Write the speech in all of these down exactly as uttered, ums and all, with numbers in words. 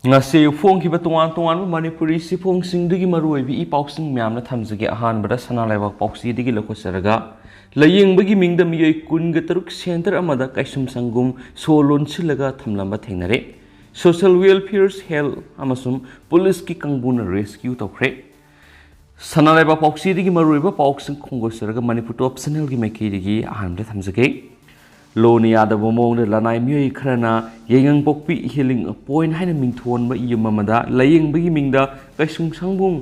ꯉꯁꯤ ꯐꯣꯡꯈꯤꯕ ꯇꯣꯉꯥꯟ ꯇꯣꯉꯥꯟꯕ ꯃꯅꯤꯄꯨꯔꯤ ꯆꯦꯐꯣꯡꯁꯤꯡꯗꯒꯤ ꯃꯔꯨꯑꯣꯏꯕ ꯏ ꯄꯥꯎꯁꯤꯡ ꯃꯌꯥꯝꯅ ꯊꯝꯖꯒꯦ꯫ ꯑꯍꯥꯟꯕꯗ ꯁꯅꯥ ꯂꯩꯕꯥꯛ ꯄꯥꯎꯆꯦꯗꯒꯤ ꯂꯧꯈꯠꯆꯔꯒ, ꯂꯥꯌꯦꯡꯕꯒꯤ ꯃꯤꯡꯗ ꯃꯤꯑꯣꯏ ꯀꯨꯟꯒ ꯇꯔꯨꯛ ꯁꯦꯟꯇꯔ ꯑꯃꯗ ꯀꯩꯁꯨꯝ ꯁꯪꯒꯨꯝ ꯁꯣ ꯂꯣꯟꯁꯤꯜꯂꯒ ꯊꯝꯂꯝꯕ ꯊꯦꯡꯅꯔꯦ꯫ Social Welfare, Health ꯑꯃꯁꯨꯡ ꯄꯨꯂꯤꯁꯀꯤ ꯀꯥꯡꯕꯨꯅ ꯔꯦꯁꯀ꯭ꯌꯨ ꯇꯧꯈ꯭ꯔꯦ꯫ ꯁꯅꯥ ꯂꯩꯕꯥꯛ ꯄꯥꯎꯆꯦꯗꯒꯤ ꯃꯔꯨꯑꯣꯏꯕ ꯄꯥꯎꯁꯤꯡ ꯈꯣꯡꯒꯣꯠꯆꯔꯒ ꯃꯅꯤꯄꯨꯔ ꯇꯣꯞ ꯆꯦꯅꯦꯜꯒꯤ ꯃꯥꯏꯀꯩꯗꯒꯤ ꯑꯍꯥꯟꯕꯗ ꯊꯝꯖꯒꯦ꯫ ꯂꯣꯅ ꯌꯥꯗꯕ ꯃꯑꯣꯡꯗ ꯂꯅꯥꯏ ꯃꯤꯑꯣꯏ ꯈꯔꯅ ꯌꯥꯏꯉꯪꯄꯣꯛꯄꯤ ꯍꯤꯂꯤꯡ ꯄꯣꯏꯟꯠ ꯍꯥꯏꯅ ꯃꯤꯡꯊꯣꯟꯕ ꯌꯨꯝ ꯑꯃꯗ ꯂꯥꯌꯦꯡꯕꯒꯤ ꯃꯤꯡꯗ ꯀꯩꯁꯨꯝ ꯁꯪꯒꯨꯝ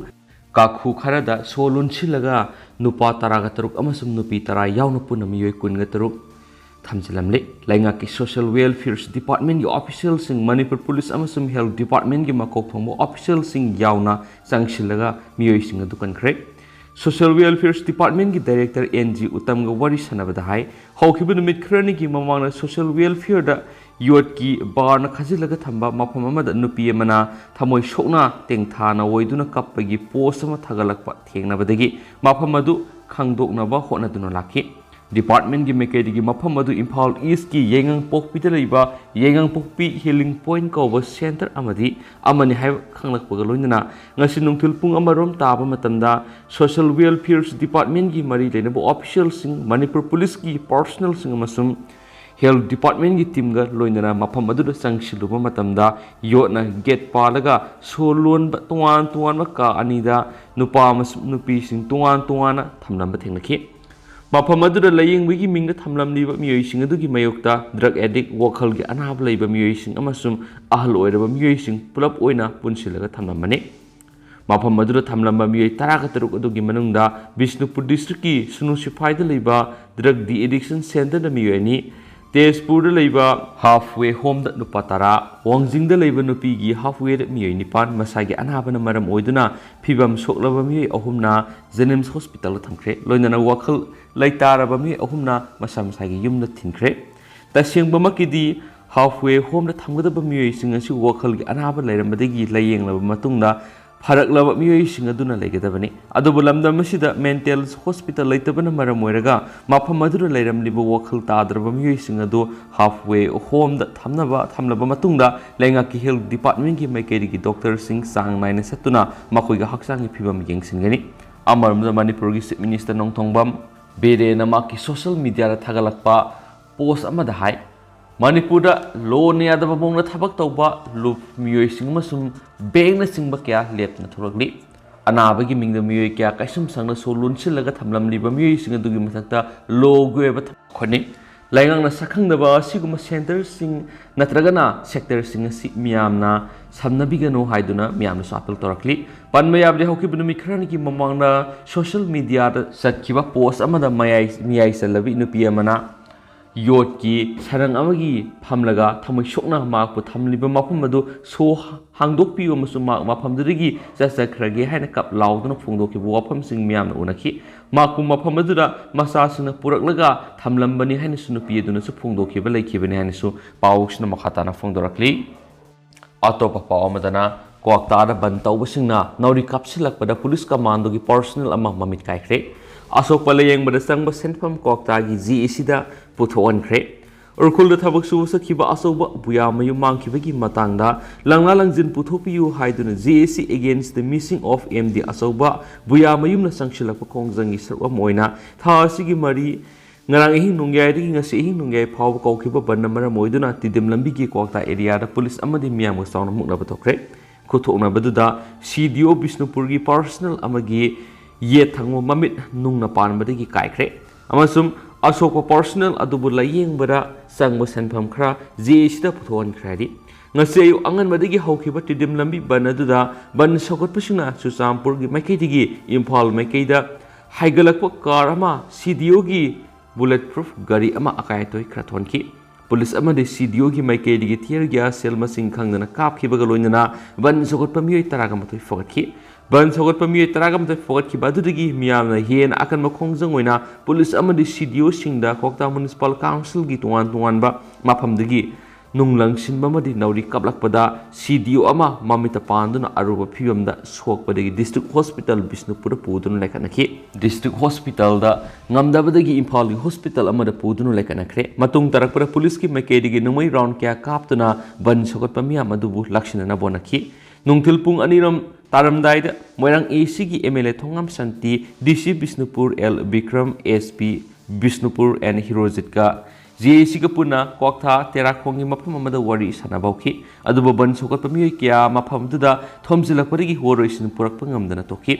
ꯀꯥꯈꯨ ꯈꯔꯗ ꯁꯣ ꯂꯣꯟꯁꯤꯜꯂꯒ ꯅꯨꯄꯥ ꯇꯔꯥꯒ ꯇꯔꯨꯛ ꯑꯃꯁꯨꯡ ꯅꯨꯄꯤ ꯇꯔꯥ ꯌꯥꯎꯅ ꯄꯨꯟꯅ ꯃꯤꯑꯣꯏ ꯀꯨꯟꯒ ꯇꯔꯨꯛ ꯊꯝꯖꯤꯜꯂꯝꯂꯦ꯫ ꯂꯩꯉꯥꯛꯀꯤ Social Welfare Department ꯀꯤ ꯑꯣꯐꯤꯁꯤꯌꯦꯜꯁꯤꯡ, ꯃꯅꯤꯄꯨꯔ ꯄꯨꯂꯤꯁ ꯑꯃꯁꯨꯡ Health Department ꯀꯤ ꯃꯀꯣꯛ ꯊꯣꯡꯕ ꯑꯣꯐꯤꯁꯤꯌꯦꯜꯁꯤꯡ ꯌꯥꯎꯅ ꯆꯪꯁꯤꯜꯂꯒ ꯃꯤꯑꯣꯏꯁꯤꯡ ꯑꯗꯨ ꯀꯟꯈ꯭ꯔꯦ꯫ Social Welfare Department ꯀꯤ ꯗꯥꯏꯔꯦꯛꯇꯔ ꯑꯦꯟ ꯖꯤ ꯎꯇꯝꯒ ꯋꯥꯔꯤ ꯁꯥꯟꯅꯕꯗ ꯍꯥꯏ, ꯍꯧꯈꯤꯕ ꯅꯨꯃꯤꯠ ꯈꯔꯅꯤꯒꯤ ꯃꯃꯥꯡꯗ social welfare ꯗ ꯌꯣꯠꯀꯤ ꯕꯥꯔꯅ ꯈꯥꯖꯤꯜꯂꯒ ꯊꯝꯕ ꯃꯐꯝ ꯑꯃꯗ ꯅꯨꯄꯤ ꯑꯃꯅ ꯊꯃꯣꯏ ꯁꯣꯛꯅ ꯇꯦꯡꯊꯥꯅ ꯑꯣꯏꯗꯨꯅ ꯀꯞꯄꯒꯤ ꯄꯣꯁ ꯑꯃ ꯊꯥꯒꯠꯂꯛꯄ ꯊꯦꯡꯅꯕꯗꯒꯤ ꯃꯐꯝ ꯑꯗꯨ ꯈꯪꯗꯣꯛꯅꯕ ꯍꯣꯠꯅꯗꯨꯅ ꯂꯥꯛꯈꯤ꯫ ꯗꯤꯄꯥꯔꯠꯃꯦꯟꯒꯤ ꯃꯥꯏꯀꯩꯗꯒꯤ ꯃꯐꯝ ꯑꯗꯨ ꯏꯝꯐꯥꯜ ꯏꯁꯀꯤ ꯌꯥꯏꯉꯪꯄꯣꯛꯄꯤꯗ ꯂꯩꯕ ꯌꯥꯏꯉꯪꯄꯣꯛꯄꯤ ꯍꯤꯂꯤꯡ ꯄꯣꯏꯟꯠ ꯀꯧꯕ ꯁꯦꯟꯇꯔ ꯑꯃꯗꯤ ꯑꯃꯅꯤ ꯍꯥꯏꯕ ꯈꯪꯂꯛꯄꯒ ꯂꯣꯏꯅꯅ ꯉꯁꯤ ꯅꯨꯡꯊꯤꯜ ꯄꯨꯡ ꯑꯃꯔꯣꯝ ꯇꯥꯕ ꯃꯇꯝꯗ Social Welfare Department ꯀꯤ ꯃꯔꯤ ꯂꯩꯅꯕ ꯑꯣꯐꯤꯁꯤꯌꯦꯜꯁꯤꯡ, ꯃꯅꯤꯄꯨꯔ ꯄꯨꯂꯤꯁꯀꯤ ꯄꯥꯔꯁꯣꯅꯦꯜꯁꯤꯡ ꯑꯃꯁꯨꯡ Health Department ꯀꯤ ꯇꯤꯝꯒ ꯂꯣꯏꯅꯅ ꯃꯐꯝ ꯑꯗꯨꯗ ꯆꯪꯁꯤꯜꯂꯨꯕ ꯃꯇꯝꯗ ꯌꯣꯠꯅ ꯒꯦꯠ ꯄꯥꯜꯂꯒ ꯁꯣ ꯂꯣꯟꯕ ꯇꯣꯉꯥꯟ ꯇꯣꯉꯥꯟꯕ ꯀꯥ ꯑꯅꯤꯗ ꯅꯨꯄꯥ ꯑꯃꯁꯨꯡ ꯅꯨꯄꯤꯁꯤꯡ ꯇꯣꯉꯥꯟ ꯇꯣꯉꯥꯟꯅ ꯊꯝꯂꯝꯕ ꯊꯦꯡꯅꯈꯤ꯫ ꯃꯐꯝ ꯑꯗꯨꯗ ꯂꯥꯌꯦꯡꯕꯒꯤ ꯃꯤꯡꯗ ꯊꯝꯂꯝꯂꯤꯕ ꯃꯤꯑꯣꯏꯁꯤꯡ ꯑꯗꯨꯒꯤ ꯃꯥꯌꯣꯛꯇ drug addict, ꯋꯥꯈꯜꯒꯤ ꯑꯅꯥꯕ ꯂꯩꯕ ꯃꯤꯑꯣꯏꯁꯤꯡ ꯑꯃꯁꯨꯡ ꯑꯍꯜ ꯑꯣꯏꯔꯕ ꯃꯤꯑꯣꯏꯁꯤꯡ ꯄꯨꯂꯞ ꯑꯣꯏꯅ ꯄꯨꯟꯁꯤꯜꯂꯒ ꯊꯝꯂꯝꯕꯅꯤ꯫ ꯃꯐꯝ ꯑꯗꯨꯗ ꯊꯝꯂꯝꯕ ꯃꯤꯑꯣꯏ ꯇꯔꯥꯒ ꯇꯔꯨꯛ ꯑꯗꯨꯒꯤ ꯃꯅꯨꯡꯗ ꯕꯤꯁꯅꯨꯄꯨꯔ ꯗꯤꯁꯇ꯭ꯔꯤꯛꯀꯤ ꯁꯨꯅꯨ ꯁꯤꯐꯥꯏꯗ ꯂꯩꯕ drug de-addiction centre ꯗ ꯃꯤꯑꯣꯏ ꯑꯅꯤ, ꯇꯦꯖꯄꯨꯔꯗ ꯂꯩꯕ halfway home ꯗ ꯅꯨꯄꯥ ꯇꯔꯥ, ꯋꯥꯡꯖꯤꯡꯗ ꯂꯩꯕ ꯅꯨꯄꯤꯒꯤ halfway ꯗ ꯃꯤꯑꯣꯏ ꯅꯤꯄꯥꯟ, ꯃꯁꯥꯒꯤ ꯑꯅꯥꯕꯅ ꯃꯔꯝ ꯑꯣꯏꯗꯨꯅ ꯐꯤꯕꯝ ꯁꯣꯛꯂꯕ ꯃꯤꯑꯣꯏ ꯑꯍꯨꯝꯅ JNIMS hospital ꯗ ꯊꯝꯈ꯭ꯔꯦ꯫ ꯂꯣꯏꯅꯅ ꯋꯥꯈꯜ ꯂꯩꯇꯥꯔꯕ ꯃꯤꯑꯣꯏ ꯑꯍꯨꯝꯅ ꯃꯁꯥ ꯃꯁꯥꯒꯤ ꯌꯨꯝꯗ ꯊꯤꯟꯈ꯭ꯔꯦ꯫ ꯇꯁꯦꯡꯕꯃꯛꯀꯤꯗꯤ halfway home ꯗ ꯊꯝꯒꯗꯕ ꯃꯤꯑꯣꯏꯁꯤꯡ ꯑꯁꯤ ꯋꯥꯈꯜꯒꯤ ꯑꯅꯥꯕ ꯂꯩꯔꯝꯕꯗꯒꯤ ꯂꯥꯌꯦꯡꯂꯕ ꯃꯇꯨꯡꯗ ꯐꯔꯛꯂꯕ ꯃꯤꯑꯣꯏꯁꯤꯡ ꯑꯗꯨꯅ ꯂꯩꯒꯗꯕꯅꯤ꯫ ꯑꯗꯨꯕꯨ ꯂꯝꯗꯝ ꯑꯁꯤꯗ ꯃꯦꯟꯇꯦꯜ ꯍꯣꯁꯄꯤꯇꯥꯜ ꯂꯩꯇꯕꯅ ꯃꯔꯝ ꯑꯣꯏꯔꯒ ꯃꯐꯝ ꯑꯗꯨꯗ ꯂꯩꯔꯝꯂꯤꯕ ꯋꯥꯈꯜ ꯇꯥꯗ꯭ꯔꯕ ꯃꯤꯑꯣꯏꯁꯤꯡ ꯑꯗꯨ ꯍꯥꯐꯋꯦ ꯍꯣꯝꯗ ꯊꯝꯅꯕ ꯊꯝꯂꯕ ꯃꯇꯨꯡꯗ ꯂꯩꯉꯥꯛꯀꯤ ꯍꯦꯜꯊ ꯗꯤꯄꯥꯔꯠꯃꯦꯟꯒꯤ ꯃꯥꯏꯀꯩꯗꯒꯤ ꯗꯣꯛꯇꯔꯁꯤꯡ ꯆꯥꯡ ꯅꯥꯏꯅ ꯆꯠꯇꯨꯅ ꯃꯈꯣꯏꯒꯤ ꯍꯛꯆꯥꯡꯒꯤ ꯐꯤꯕꯝ ꯌꯦꯡꯁꯤꯟꯒꯅꯤ꯫ ꯑꯃꯔꯣꯝꯗ ꯃꯅꯤꯄꯨꯔꯒꯤ ꯆꯤꯐ ꯃꯤꯅꯤꯁꯇꯔ ꯅꯣꯡꯊꯣꯡꯕꯝ ꯕꯤꯔꯦꯟꯅ ꯃꯍꯥꯛꯀꯤ ꯁꯣꯁꯤꯌꯦꯜ ꯃꯤꯗꯤꯌꯥꯗ ꯊꯥꯒꯠꯂꯛꯄ ꯄꯣꯁ ꯑꯃꯗ ꯍꯥꯏ, ꯃꯅꯤꯄꯨꯔꯗ ꯂꯣꯅ ꯌꯥꯗꯕ ꯃꯑꯣꯡꯗ ꯊꯕꯛ ꯇꯧꯕ ꯂꯨꯞ ꯃꯤꯑꯣꯏꯁꯤꯡ ꯑꯃꯁꯨꯡ ꯕꯦꯡꯅꯆꯤꯡꯕ ꯀꯌꯥ ꯂꯦꯞꯇꯅ ꯊꯣꯛꯂꯛꯂꯤ꯫ ꯑꯅꯥꯕꯒꯤ ꯃꯤꯡꯗ ꯃꯤꯑꯣꯏ ꯀꯌꯥ ꯀꯩꯁꯨꯝꯁꯪꯅ ꯁꯣ ꯂꯣꯟꯁꯤꯜꯂꯒ ꯊꯝꯂꯝꯂꯤꯕ ꯃꯤꯑꯣꯏꯁꯤꯡ ꯑꯗꯨꯒꯤ ꯃꯊꯛꯇ ꯂꯣꯒꯤ ꯑꯣꯏꯕ ꯊꯕꯛ ꯈꯣꯠꯅꯤ꯫ ꯂꯩꯉꯥꯛꯅ ꯁꯛꯈꯪꯗꯕ ꯑꯁꯤꯒꯨꯝꯕ ꯁꯦꯟꯇꯔꯁꯤꯡ ꯅꯠꯇ꯭ꯔꯒꯅ ꯁꯦꯛꯇꯔꯁꯤꯡ ꯑꯁꯤ ꯃꯤꯌꯥꯝꯅ ꯁꯝꯅꯕꯤꯒꯅꯨ ꯍꯥꯏꯗꯨꯅ ꯃꯤꯌꯥꯝꯅꯁꯨ ꯑꯥꯄꯤꯜ ꯇꯧꯔꯛꯂꯤ꯫ ꯄꯟꯕ ꯌꯥꯕꯗꯤ ꯍꯧꯈꯤꯕ ꯅꯨꯃꯤꯠ ꯈꯔꯅꯤꯒꯤ ꯃꯃꯥꯡꯗ ꯁꯣꯁꯤꯌꯦꯜ ꯃꯤꯗꯤꯌꯥꯗ ꯆꯠꯈꯤꯕ ꯄꯣꯁ ꯑꯃꯗ ꯃꯌꯥꯏ, ꯃꯤꯌꯥꯏ ꯆꯜꯂꯕꯤ ꯅꯨꯄꯤ ꯑꯃꯅ ꯌꯣꯠꯀꯤ ꯁꯔꯪ ꯑꯃꯒꯤ ꯐꯝꯂꯒ ꯊꯃꯣꯏ ꯁꯣꯛꯅ ꯃꯍꯥꯛꯄꯨ ꯊꯝꯂꯤꯕ ꯃꯐꯝ ꯑꯗꯨ ꯁꯣ ꯍꯥꯡꯗꯣꯛꯄꯤꯌꯨ ꯑꯃꯁꯨꯡ ꯃꯍꯥꯛ ꯃꯐꯝꯗꯨꯗꯒꯤ ꯆꯠꯆꯈ꯭ꯔꯒꯦ ꯍꯥꯏꯅ ꯀꯞ ꯂꯥꯎꯗꯨꯅ ꯐꯣꯡꯗꯣꯛꯈꯤꯕ ꯋꯥꯐꯝꯁꯤꯡ ꯃꯤꯌꯥꯝꯅ ꯎꯅꯈꯤ꯫ ꯃꯍꯥꯛꯄꯨ ꯃꯐꯝ ꯑꯗꯨꯗ ꯃꯆꯥꯁꯤꯡꯅ ꯄꯨꯔꯛꯂꯒ ꯊꯝꯂꯝꯕꯅꯤ ꯍꯥꯏꯅꯁꯨ ꯅꯨꯄꯤ ꯑꯗꯨꯅꯁꯨ ꯐꯣꯡꯗꯣꯛꯈꯤꯕ ꯂꯩꯈꯤꯕꯅꯤ ꯍꯥꯏꯅꯁꯨ ꯄꯥꯎꯁꯤꯅ ꯃꯈꯥ ꯇꯥꯅ ꯐꯣꯡꯗꯣꯔꯛꯂꯤ꯫ ꯑꯇꯣꯞꯄ ꯄꯥꯎ ꯑꯃꯗꯅ, ꯀ꯭ꯋꯥꯛꯇꯥꯗ ꯕꯟ ꯇꯧꯕꯁꯤꯡꯅ ꯅꯥꯎꯔꯤ ꯀꯥꯞꯁꯤꯜꯂꯛꯄꯗ ꯄꯨꯂꯤꯁ ꯀꯃꯥꯟꯗꯣꯒꯤ ꯄꯔꯁꯣꯅꯦꯜ ꯑꯃ ꯃꯃꯤꯠ ꯀꯥꯏꯈ꯭ꯔꯦ꯫ ꯑꯁꯣꯛꯄ ꯂꯥꯌꯦꯡꯕꯗ ꯆꯪꯕ ꯁꯦꯟꯐꯝ ꯀ꯭ꯋꯥꯛꯇꯥꯒꯤ ꯖꯦ ꯑꯦ ꯁꯤꯗ ꯄꯨꯊꯣꯛꯍꯟꯈ꯭ꯔꯦ꯫ ꯎꯔꯈꯨꯜꯗ ꯊꯕꯛ ꯁꯨꯕ ꯆꯠꯈꯤꯕ ꯑꯆꯧꯕ ꯕꯨꯌꯥꯃꯌꯨꯝ ꯃꯥꯡꯈꯤꯕꯒꯤ ꯃꯇꯥꯡꯗ ꯂꯪꯂꯥ ꯂꯪꯖꯤꯟ ꯄꯨꯊꯣꯛꯄꯤꯌꯨ ꯍꯥꯏꯗꯨꯅ J A C Against the Missing of M D ꯑꯆꯧꯕ ꯕꯨꯌꯥꯃꯌꯨꯝꯅ ꯆꯪꯁꯤꯜꯂꯛꯄ ꯈꯣꯡꯖꯪꯒꯤ ꯁꯔꯨꯛ ꯑꯃ ꯑꯣꯏꯅ ꯊꯥ ꯑꯁꯤꯒꯤ ꯃꯔꯤ, ꯉꯔꯥꯡ ꯑꯍꯤꯡ ꯅꯣꯡꯌꯥꯏꯗꯒꯤ ꯉꯁꯤ ꯑꯍꯤꯡ ꯅꯣꯡꯌꯥꯏ ꯐꯥꯎꯕ ꯀꯧꯈꯤꯕ ꯕꯟꯅ ꯃꯔꯝ ꯑꯣꯏꯗꯨꯅ ꯇꯤꯗꯤꯝ ꯂꯝꯕꯤꯒꯤ ꯀ꯭ꯋꯥꯛꯇꯥ ꯑꯦꯔꯤꯌꯥꯗ ꯄꯨꯂꯤꯁ ꯑꯃꯗꯤ ꯃꯤꯌꯥꯝꯒ ꯆꯥꯎꯅ ꯃꯨꯛꯅꯕ ꯊꯣꯛꯈ꯭ꯔꯦ꯫ ꯈꯨꯠꯊꯣꯛꯅꯕꯗꯨꯗ C D O ꯕꯤꯁꯅꯨꯄꯨꯔꯒꯤ ꯄꯔꯁꯣꯅꯦꯜ ꯑꯃꯒꯤ ꯌꯦꯠ ꯊꯪꯕ ꯃꯃꯤꯠ ꯅꯨꯡꯅ ꯄꯥꯟꯕꯗꯒꯤ ꯀꯥꯏꯈ꯭ꯔꯦ ꯑꯃꯁꯨꯡ ꯑꯁꯣꯛꯄ ꯄꯔꯁꯣꯅꯦꯜ ꯑꯗꯨꯕꯨ ꯂꯥꯌꯦꯡꯕꯗ ꯆꯪꯕ ꯁꯦꯟꯐꯝ ꯈꯔ J A Cꯗ ꯄꯨꯊꯣꯛꯍꯟꯈ꯭ꯔꯦ ꯍꯥꯏꯔꯤ꯫ ꯉꯁꯤ ꯑꯌꯨꯛ ꯑꯉꯟꯕꯗꯒꯤ ꯍꯧꯈꯤꯕ ꯇꯤꯗꯤꯝ ꯂꯝꯕꯤ ꯕꯟ ꯑꯗꯨꯗ ꯕꯟ ꯁꯧꯒꯠꯄꯁꯤꯡꯅ ꯆꯨꯔꯆꯥꯟꯄꯨꯔꯒꯤ ꯃꯥꯏꯀꯩꯗꯒꯤ ꯏꯝꯐꯥꯜ ꯃꯥꯏꯀꯩꯗ ꯍꯥꯏꯒꯠꯂꯛꯄ ꯀꯥꯔ ꯑꯃ C D Oꯒꯤ ꯕꯨꯂꯦꯠ ꯄ꯭ꯔꯨꯐ ꯒꯥꯔꯤ ꯑꯃ ꯑꯀꯥꯏ ꯑꯇꯣꯏ ꯈꯔ ꯊꯣꯛꯍꯟꯈꯤ꯫ ꯄꯨꯂꯤꯁ ꯑꯃꯗꯤ C D Oꯒꯤ ꯃꯥꯏꯀꯩꯗꯒꯤ tear gas shell ꯃꯁꯤꯡ ꯈꯪꯗꯅ ꯀꯥꯞꯈꯤꯕꯒ ꯂꯣꯏꯅꯅ ꯕꯟ ꯁꯧꯒꯠꯄ ꯃꯤꯑꯣꯏ ꯇꯔꯥꯒ ꯃꯥꯊꯣꯏ ꯐꯒꯠꯈꯤ꯫ ꯕꯟ ꯁꯧꯒꯠꯄ ꯃꯤꯑꯣꯏ ꯇꯔꯥꯒ ꯃꯥꯊꯣꯏ ꯐꯒꯠꯈꯤꯕ ꯑꯗꯨꯗꯒꯤ ꯃꯤꯌꯥꯝꯅ ꯍꯦꯟꯅ ꯑꯀꯟꯕ ꯈꯣꯡꯖꯪ ꯑꯣꯏꯅ ꯄꯨꯂꯤꯁ ꯑꯃꯗꯤ C D Oꯁꯤꯡꯗ ꯀ꯭ꯋꯥꯛꯇꯥ ꯃ꯭ꯌꯨꯅꯤꯁꯤꯄꯥꯜ ꯀꯥꯎꯟꯁꯤꯜꯒꯤ ꯇꯣꯉꯥꯟ ꯇꯣꯉꯥꯟꯕ ꯃꯐꯝꯗꯒꯤ ꯅꯨꯡ ꯂꯪꯁꯤꯟꯕ ꯑꯃꯗꯤ ꯅꯥꯎꯔꯤ ꯀꯥꯞꯂꯛꯄꯗ ꯁꯤ ꯗꯤ ꯑꯣ ꯑꯃ ꯃꯃꯤꯠꯇ ꯄꯥꯟꯗꯨꯅ ꯑꯔꯨꯕ ꯐꯤꯕꯝꯗ ꯁꯣꯛꯄꯗꯒꯤ ꯗꯤꯁꯇ꯭ꯔꯤꯛ ꯍꯣꯁꯄꯤꯇꯥꯜ ꯕꯤꯁꯅꯨꯄꯨꯔꯗ ꯄꯨꯗꯨꯅ ꯂꯩꯈꯠꯅꯈꯤ꯫ ꯗꯤꯁꯇ꯭ꯔꯤꯛ ꯍꯣꯁꯄꯤꯇꯥꯜꯗ ꯉꯝꯗꯕꯗꯒꯤ ꯏꯝꯐꯥꯜꯒꯤ ꯍꯣꯁꯄꯤꯇꯥꯜ ꯑꯃꯗ ꯄꯨꯗꯨꯅ ꯂꯩꯈꯠꯅꯈ꯭ꯔꯦ꯫ ꯃꯇꯨꯡ ꯇꯥꯔꯛꯄꯗ ꯄꯨꯂꯤꯁꯀꯤ ꯃꯥꯏꯀꯩꯗꯒꯤ ꯅꯣꯡꯃꯩ ꯔꯥꯎꯟ ꯀꯌꯥ ꯀꯥꯞꯇꯨꯅ ꯕꯟ ꯁꯧꯒꯠꯄ ꯃꯤꯌꯥꯝ ꯑꯗꯨꯕꯨ ꯂꯥꯛꯁꯤꯟꯅꯅꯕ ꯍꯣꯠꯅꯈꯤ꯫ ꯅꯨꯡꯊꯤꯜ ꯄꯨꯡ ꯑꯅꯤꯔꯣꯝ ꯇꯥꯔꯝꯗꯥꯏꯗ ꯃꯣꯏꯔꯥꯡ ꯑꯦ ꯁꯤꯒꯤ M L A Thongam Shanti, D C Bishnupur L Bikram, S P Bishnupur N ꯍꯤꯔꯣꯖꯤꯠꯀ ꯖꯦ ꯑꯦ ꯁꯤꯒ ꯄꯨꯟꯅ ꯀ꯭ꯋꯥꯛꯊꯥ ꯇꯦꯔꯥꯈꯣꯡꯒꯤ ꯃꯐꯝ ꯑꯃꯗ ꯋꯥꯔꯤ ꯁꯥꯟꯅꯕ ꯍꯧꯈꯤ꯫ ꯑꯗꯨꯕꯨ ꯕꯟ ꯁꯧꯒꯠꯄ ꯃꯤꯑꯣꯏ ꯀꯌꯥ ꯃꯐꯝꯗꯨꯗ ꯊꯣꯝꯖꯤꯜꯂꯛꯄꯗꯒꯤ ꯋꯥꯔꯣꯏꯁꯤꯟ ꯄꯨꯔꯛꯄ ꯉꯝꯗꯅ ꯊꯣꯛꯈꯤ꯫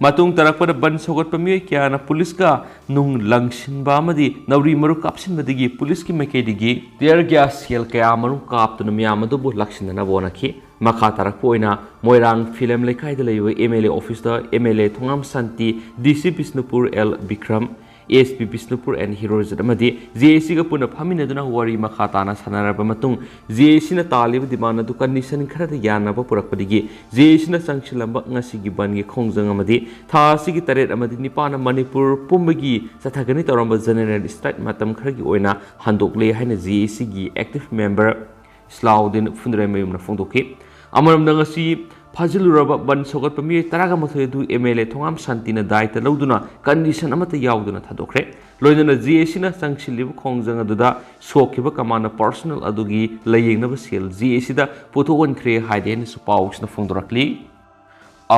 ꯃꯇꯨꯡ ꯇꯥꯔꯛꯄꯗ ꯕꯟ ꯁꯧꯒꯠꯄ ꯃꯤꯑꯣꯏ ꯀꯌꯥꯅ ꯄꯨꯂꯤꯁꯀ ꯅꯨꯡ ꯂꯪꯁꯤꯟꯕ ꯑꯃꯗꯤ ꯅꯥꯎꯔꯤ ꯃꯔꯨ ꯀꯥꯞꯁꯤꯟꯕꯗꯒꯤ ꯄꯨꯂꯤꯁꯀꯤ ꯃꯥꯏꯀꯩꯗꯒꯤ tear gas shell ꯀꯌꯥ ꯃꯔꯨꯝ ꯀꯥꯞꯇꯨꯅ ꯃꯤꯌꯥꯝ ꯑꯗꯨꯕꯨ ꯂꯥꯛꯁꯤꯟꯅꯅꯕ ꯍꯣꯠꯅꯈꯤ꯫ ꯃꯈꯥ ꯇꯥꯔꯛꯄ ꯑꯣꯏꯅ ꯃꯣꯏꯔꯥꯡ ꯐꯤꯂꯝ ꯂꯩꯀꯥꯏꯗ ꯂꯩꯕ ꯑꯦꯝ ꯑꯦꯜ ꯑꯦ ꯑꯣꯐꯤꯁꯇ M L A Thongam Shanti, D C Bishnupur L Bikram, S P Bishnupur N Herojit ꯑꯃꯗꯤ ꯖꯦ ꯑꯦ ꯁꯤꯒ ꯄꯨꯟꯅ ꯐꯝꯃꯤꯟꯅꯗꯨꯅ ꯋꯥꯔꯤ ꯃꯈꯥ ꯇꯥꯅ ꯁꯥꯟꯅꯔꯕ ꯃꯇꯨꯡ, ꯖꯦ ꯑꯦ ꯁꯤꯅ ꯇꯥꯜꯂꯤꯕ demand ꯑꯗꯨ condition ꯈꯔꯗ ꯌꯥꯅꯕ ꯄꯨꯔꯛꯄꯗꯒꯤ ꯖꯦ ꯑꯦ ꯁꯤꯅ ꯆꯪꯁꯤꯜꯂꯝꯕ ꯉꯁꯤꯒꯤ ꯕꯟꯒꯤ ꯈꯣꯡꯖꯪ ꯑꯃꯗꯤ ꯊꯥ ꯑꯁꯤꯒꯤ ꯇꯔꯦꯠ ꯑꯃꯗꯤ ꯅꯤꯄꯥꯟꯗ ꯃꯅꯤꯄꯨꯔ ꯄꯨꯝꯕꯒꯤ ꯆꯠꯊꯒꯅꯤ ꯇꯧꯔꯝꯕ general strike ꯃꯇꯝ ꯈꯔꯒꯤ ꯑꯣꯏꯅ ꯍꯟꯗꯣꯛꯂꯦ ꯍꯥꯏꯅ ꯖꯦ ꯑꯦ ꯁꯤꯒꯤ active member ꯁꯂꯥꯎꯗꯤꯟ ꯐꯨꯟꯗ꯭ꯔꯩꯃꯌꯨꯝꯅ ꯐꯣꯡꯗꯣꯛꯈꯤ꯫ ꯑꯃꯔꯣꯝꯗ ꯉꯁꯤ ꯐꯥꯖꯤꯜꯂꯨꯔꯕ ꯕꯟ ꯁꯧꯒꯠꯄ ꯃꯤꯑꯣꯏ ꯇꯔꯥꯒ ꯃꯥꯊꯣꯏ ꯑꯗꯨ ꯑꯦꯝ ꯑꯦꯜ ꯑꯦ ꯊꯣꯉꯥꯝ ꯁꯥꯟꯇꯤꯅ ꯗꯥꯏꯇ ꯂꯧꯗꯨꯅ condition ꯑꯃꯠꯇ ꯌꯥꯎꯗꯅ ꯊꯥꯗꯣꯛꯈ꯭ꯔꯦ꯫ ꯂꯣꯏꯅꯅ ꯖꯦ ꯑꯦ ꯁꯤꯅ ꯆꯪꯁꯤꯜꯂꯤꯕ ꯈꯣꯡꯖꯪ ꯑꯗꯨꯗ ꯁꯣꯛꯈꯤꯕ command personnel ꯑꯗꯨꯒꯤ ꯂꯥꯌꯦꯡꯅꯕ ꯁꯦꯜ ꯖꯦ ꯑꯦ ꯁꯤꯗ ꯄꯨꯊꯣꯛꯍꯟꯈ꯭ꯔꯦ ꯍꯥꯏꯗꯤ ꯍꯥꯏꯅꯁꯨ ꯄꯥꯎꯁꯤꯅ ꯐꯣꯡꯗꯣꯔꯛꯂꯤ꯫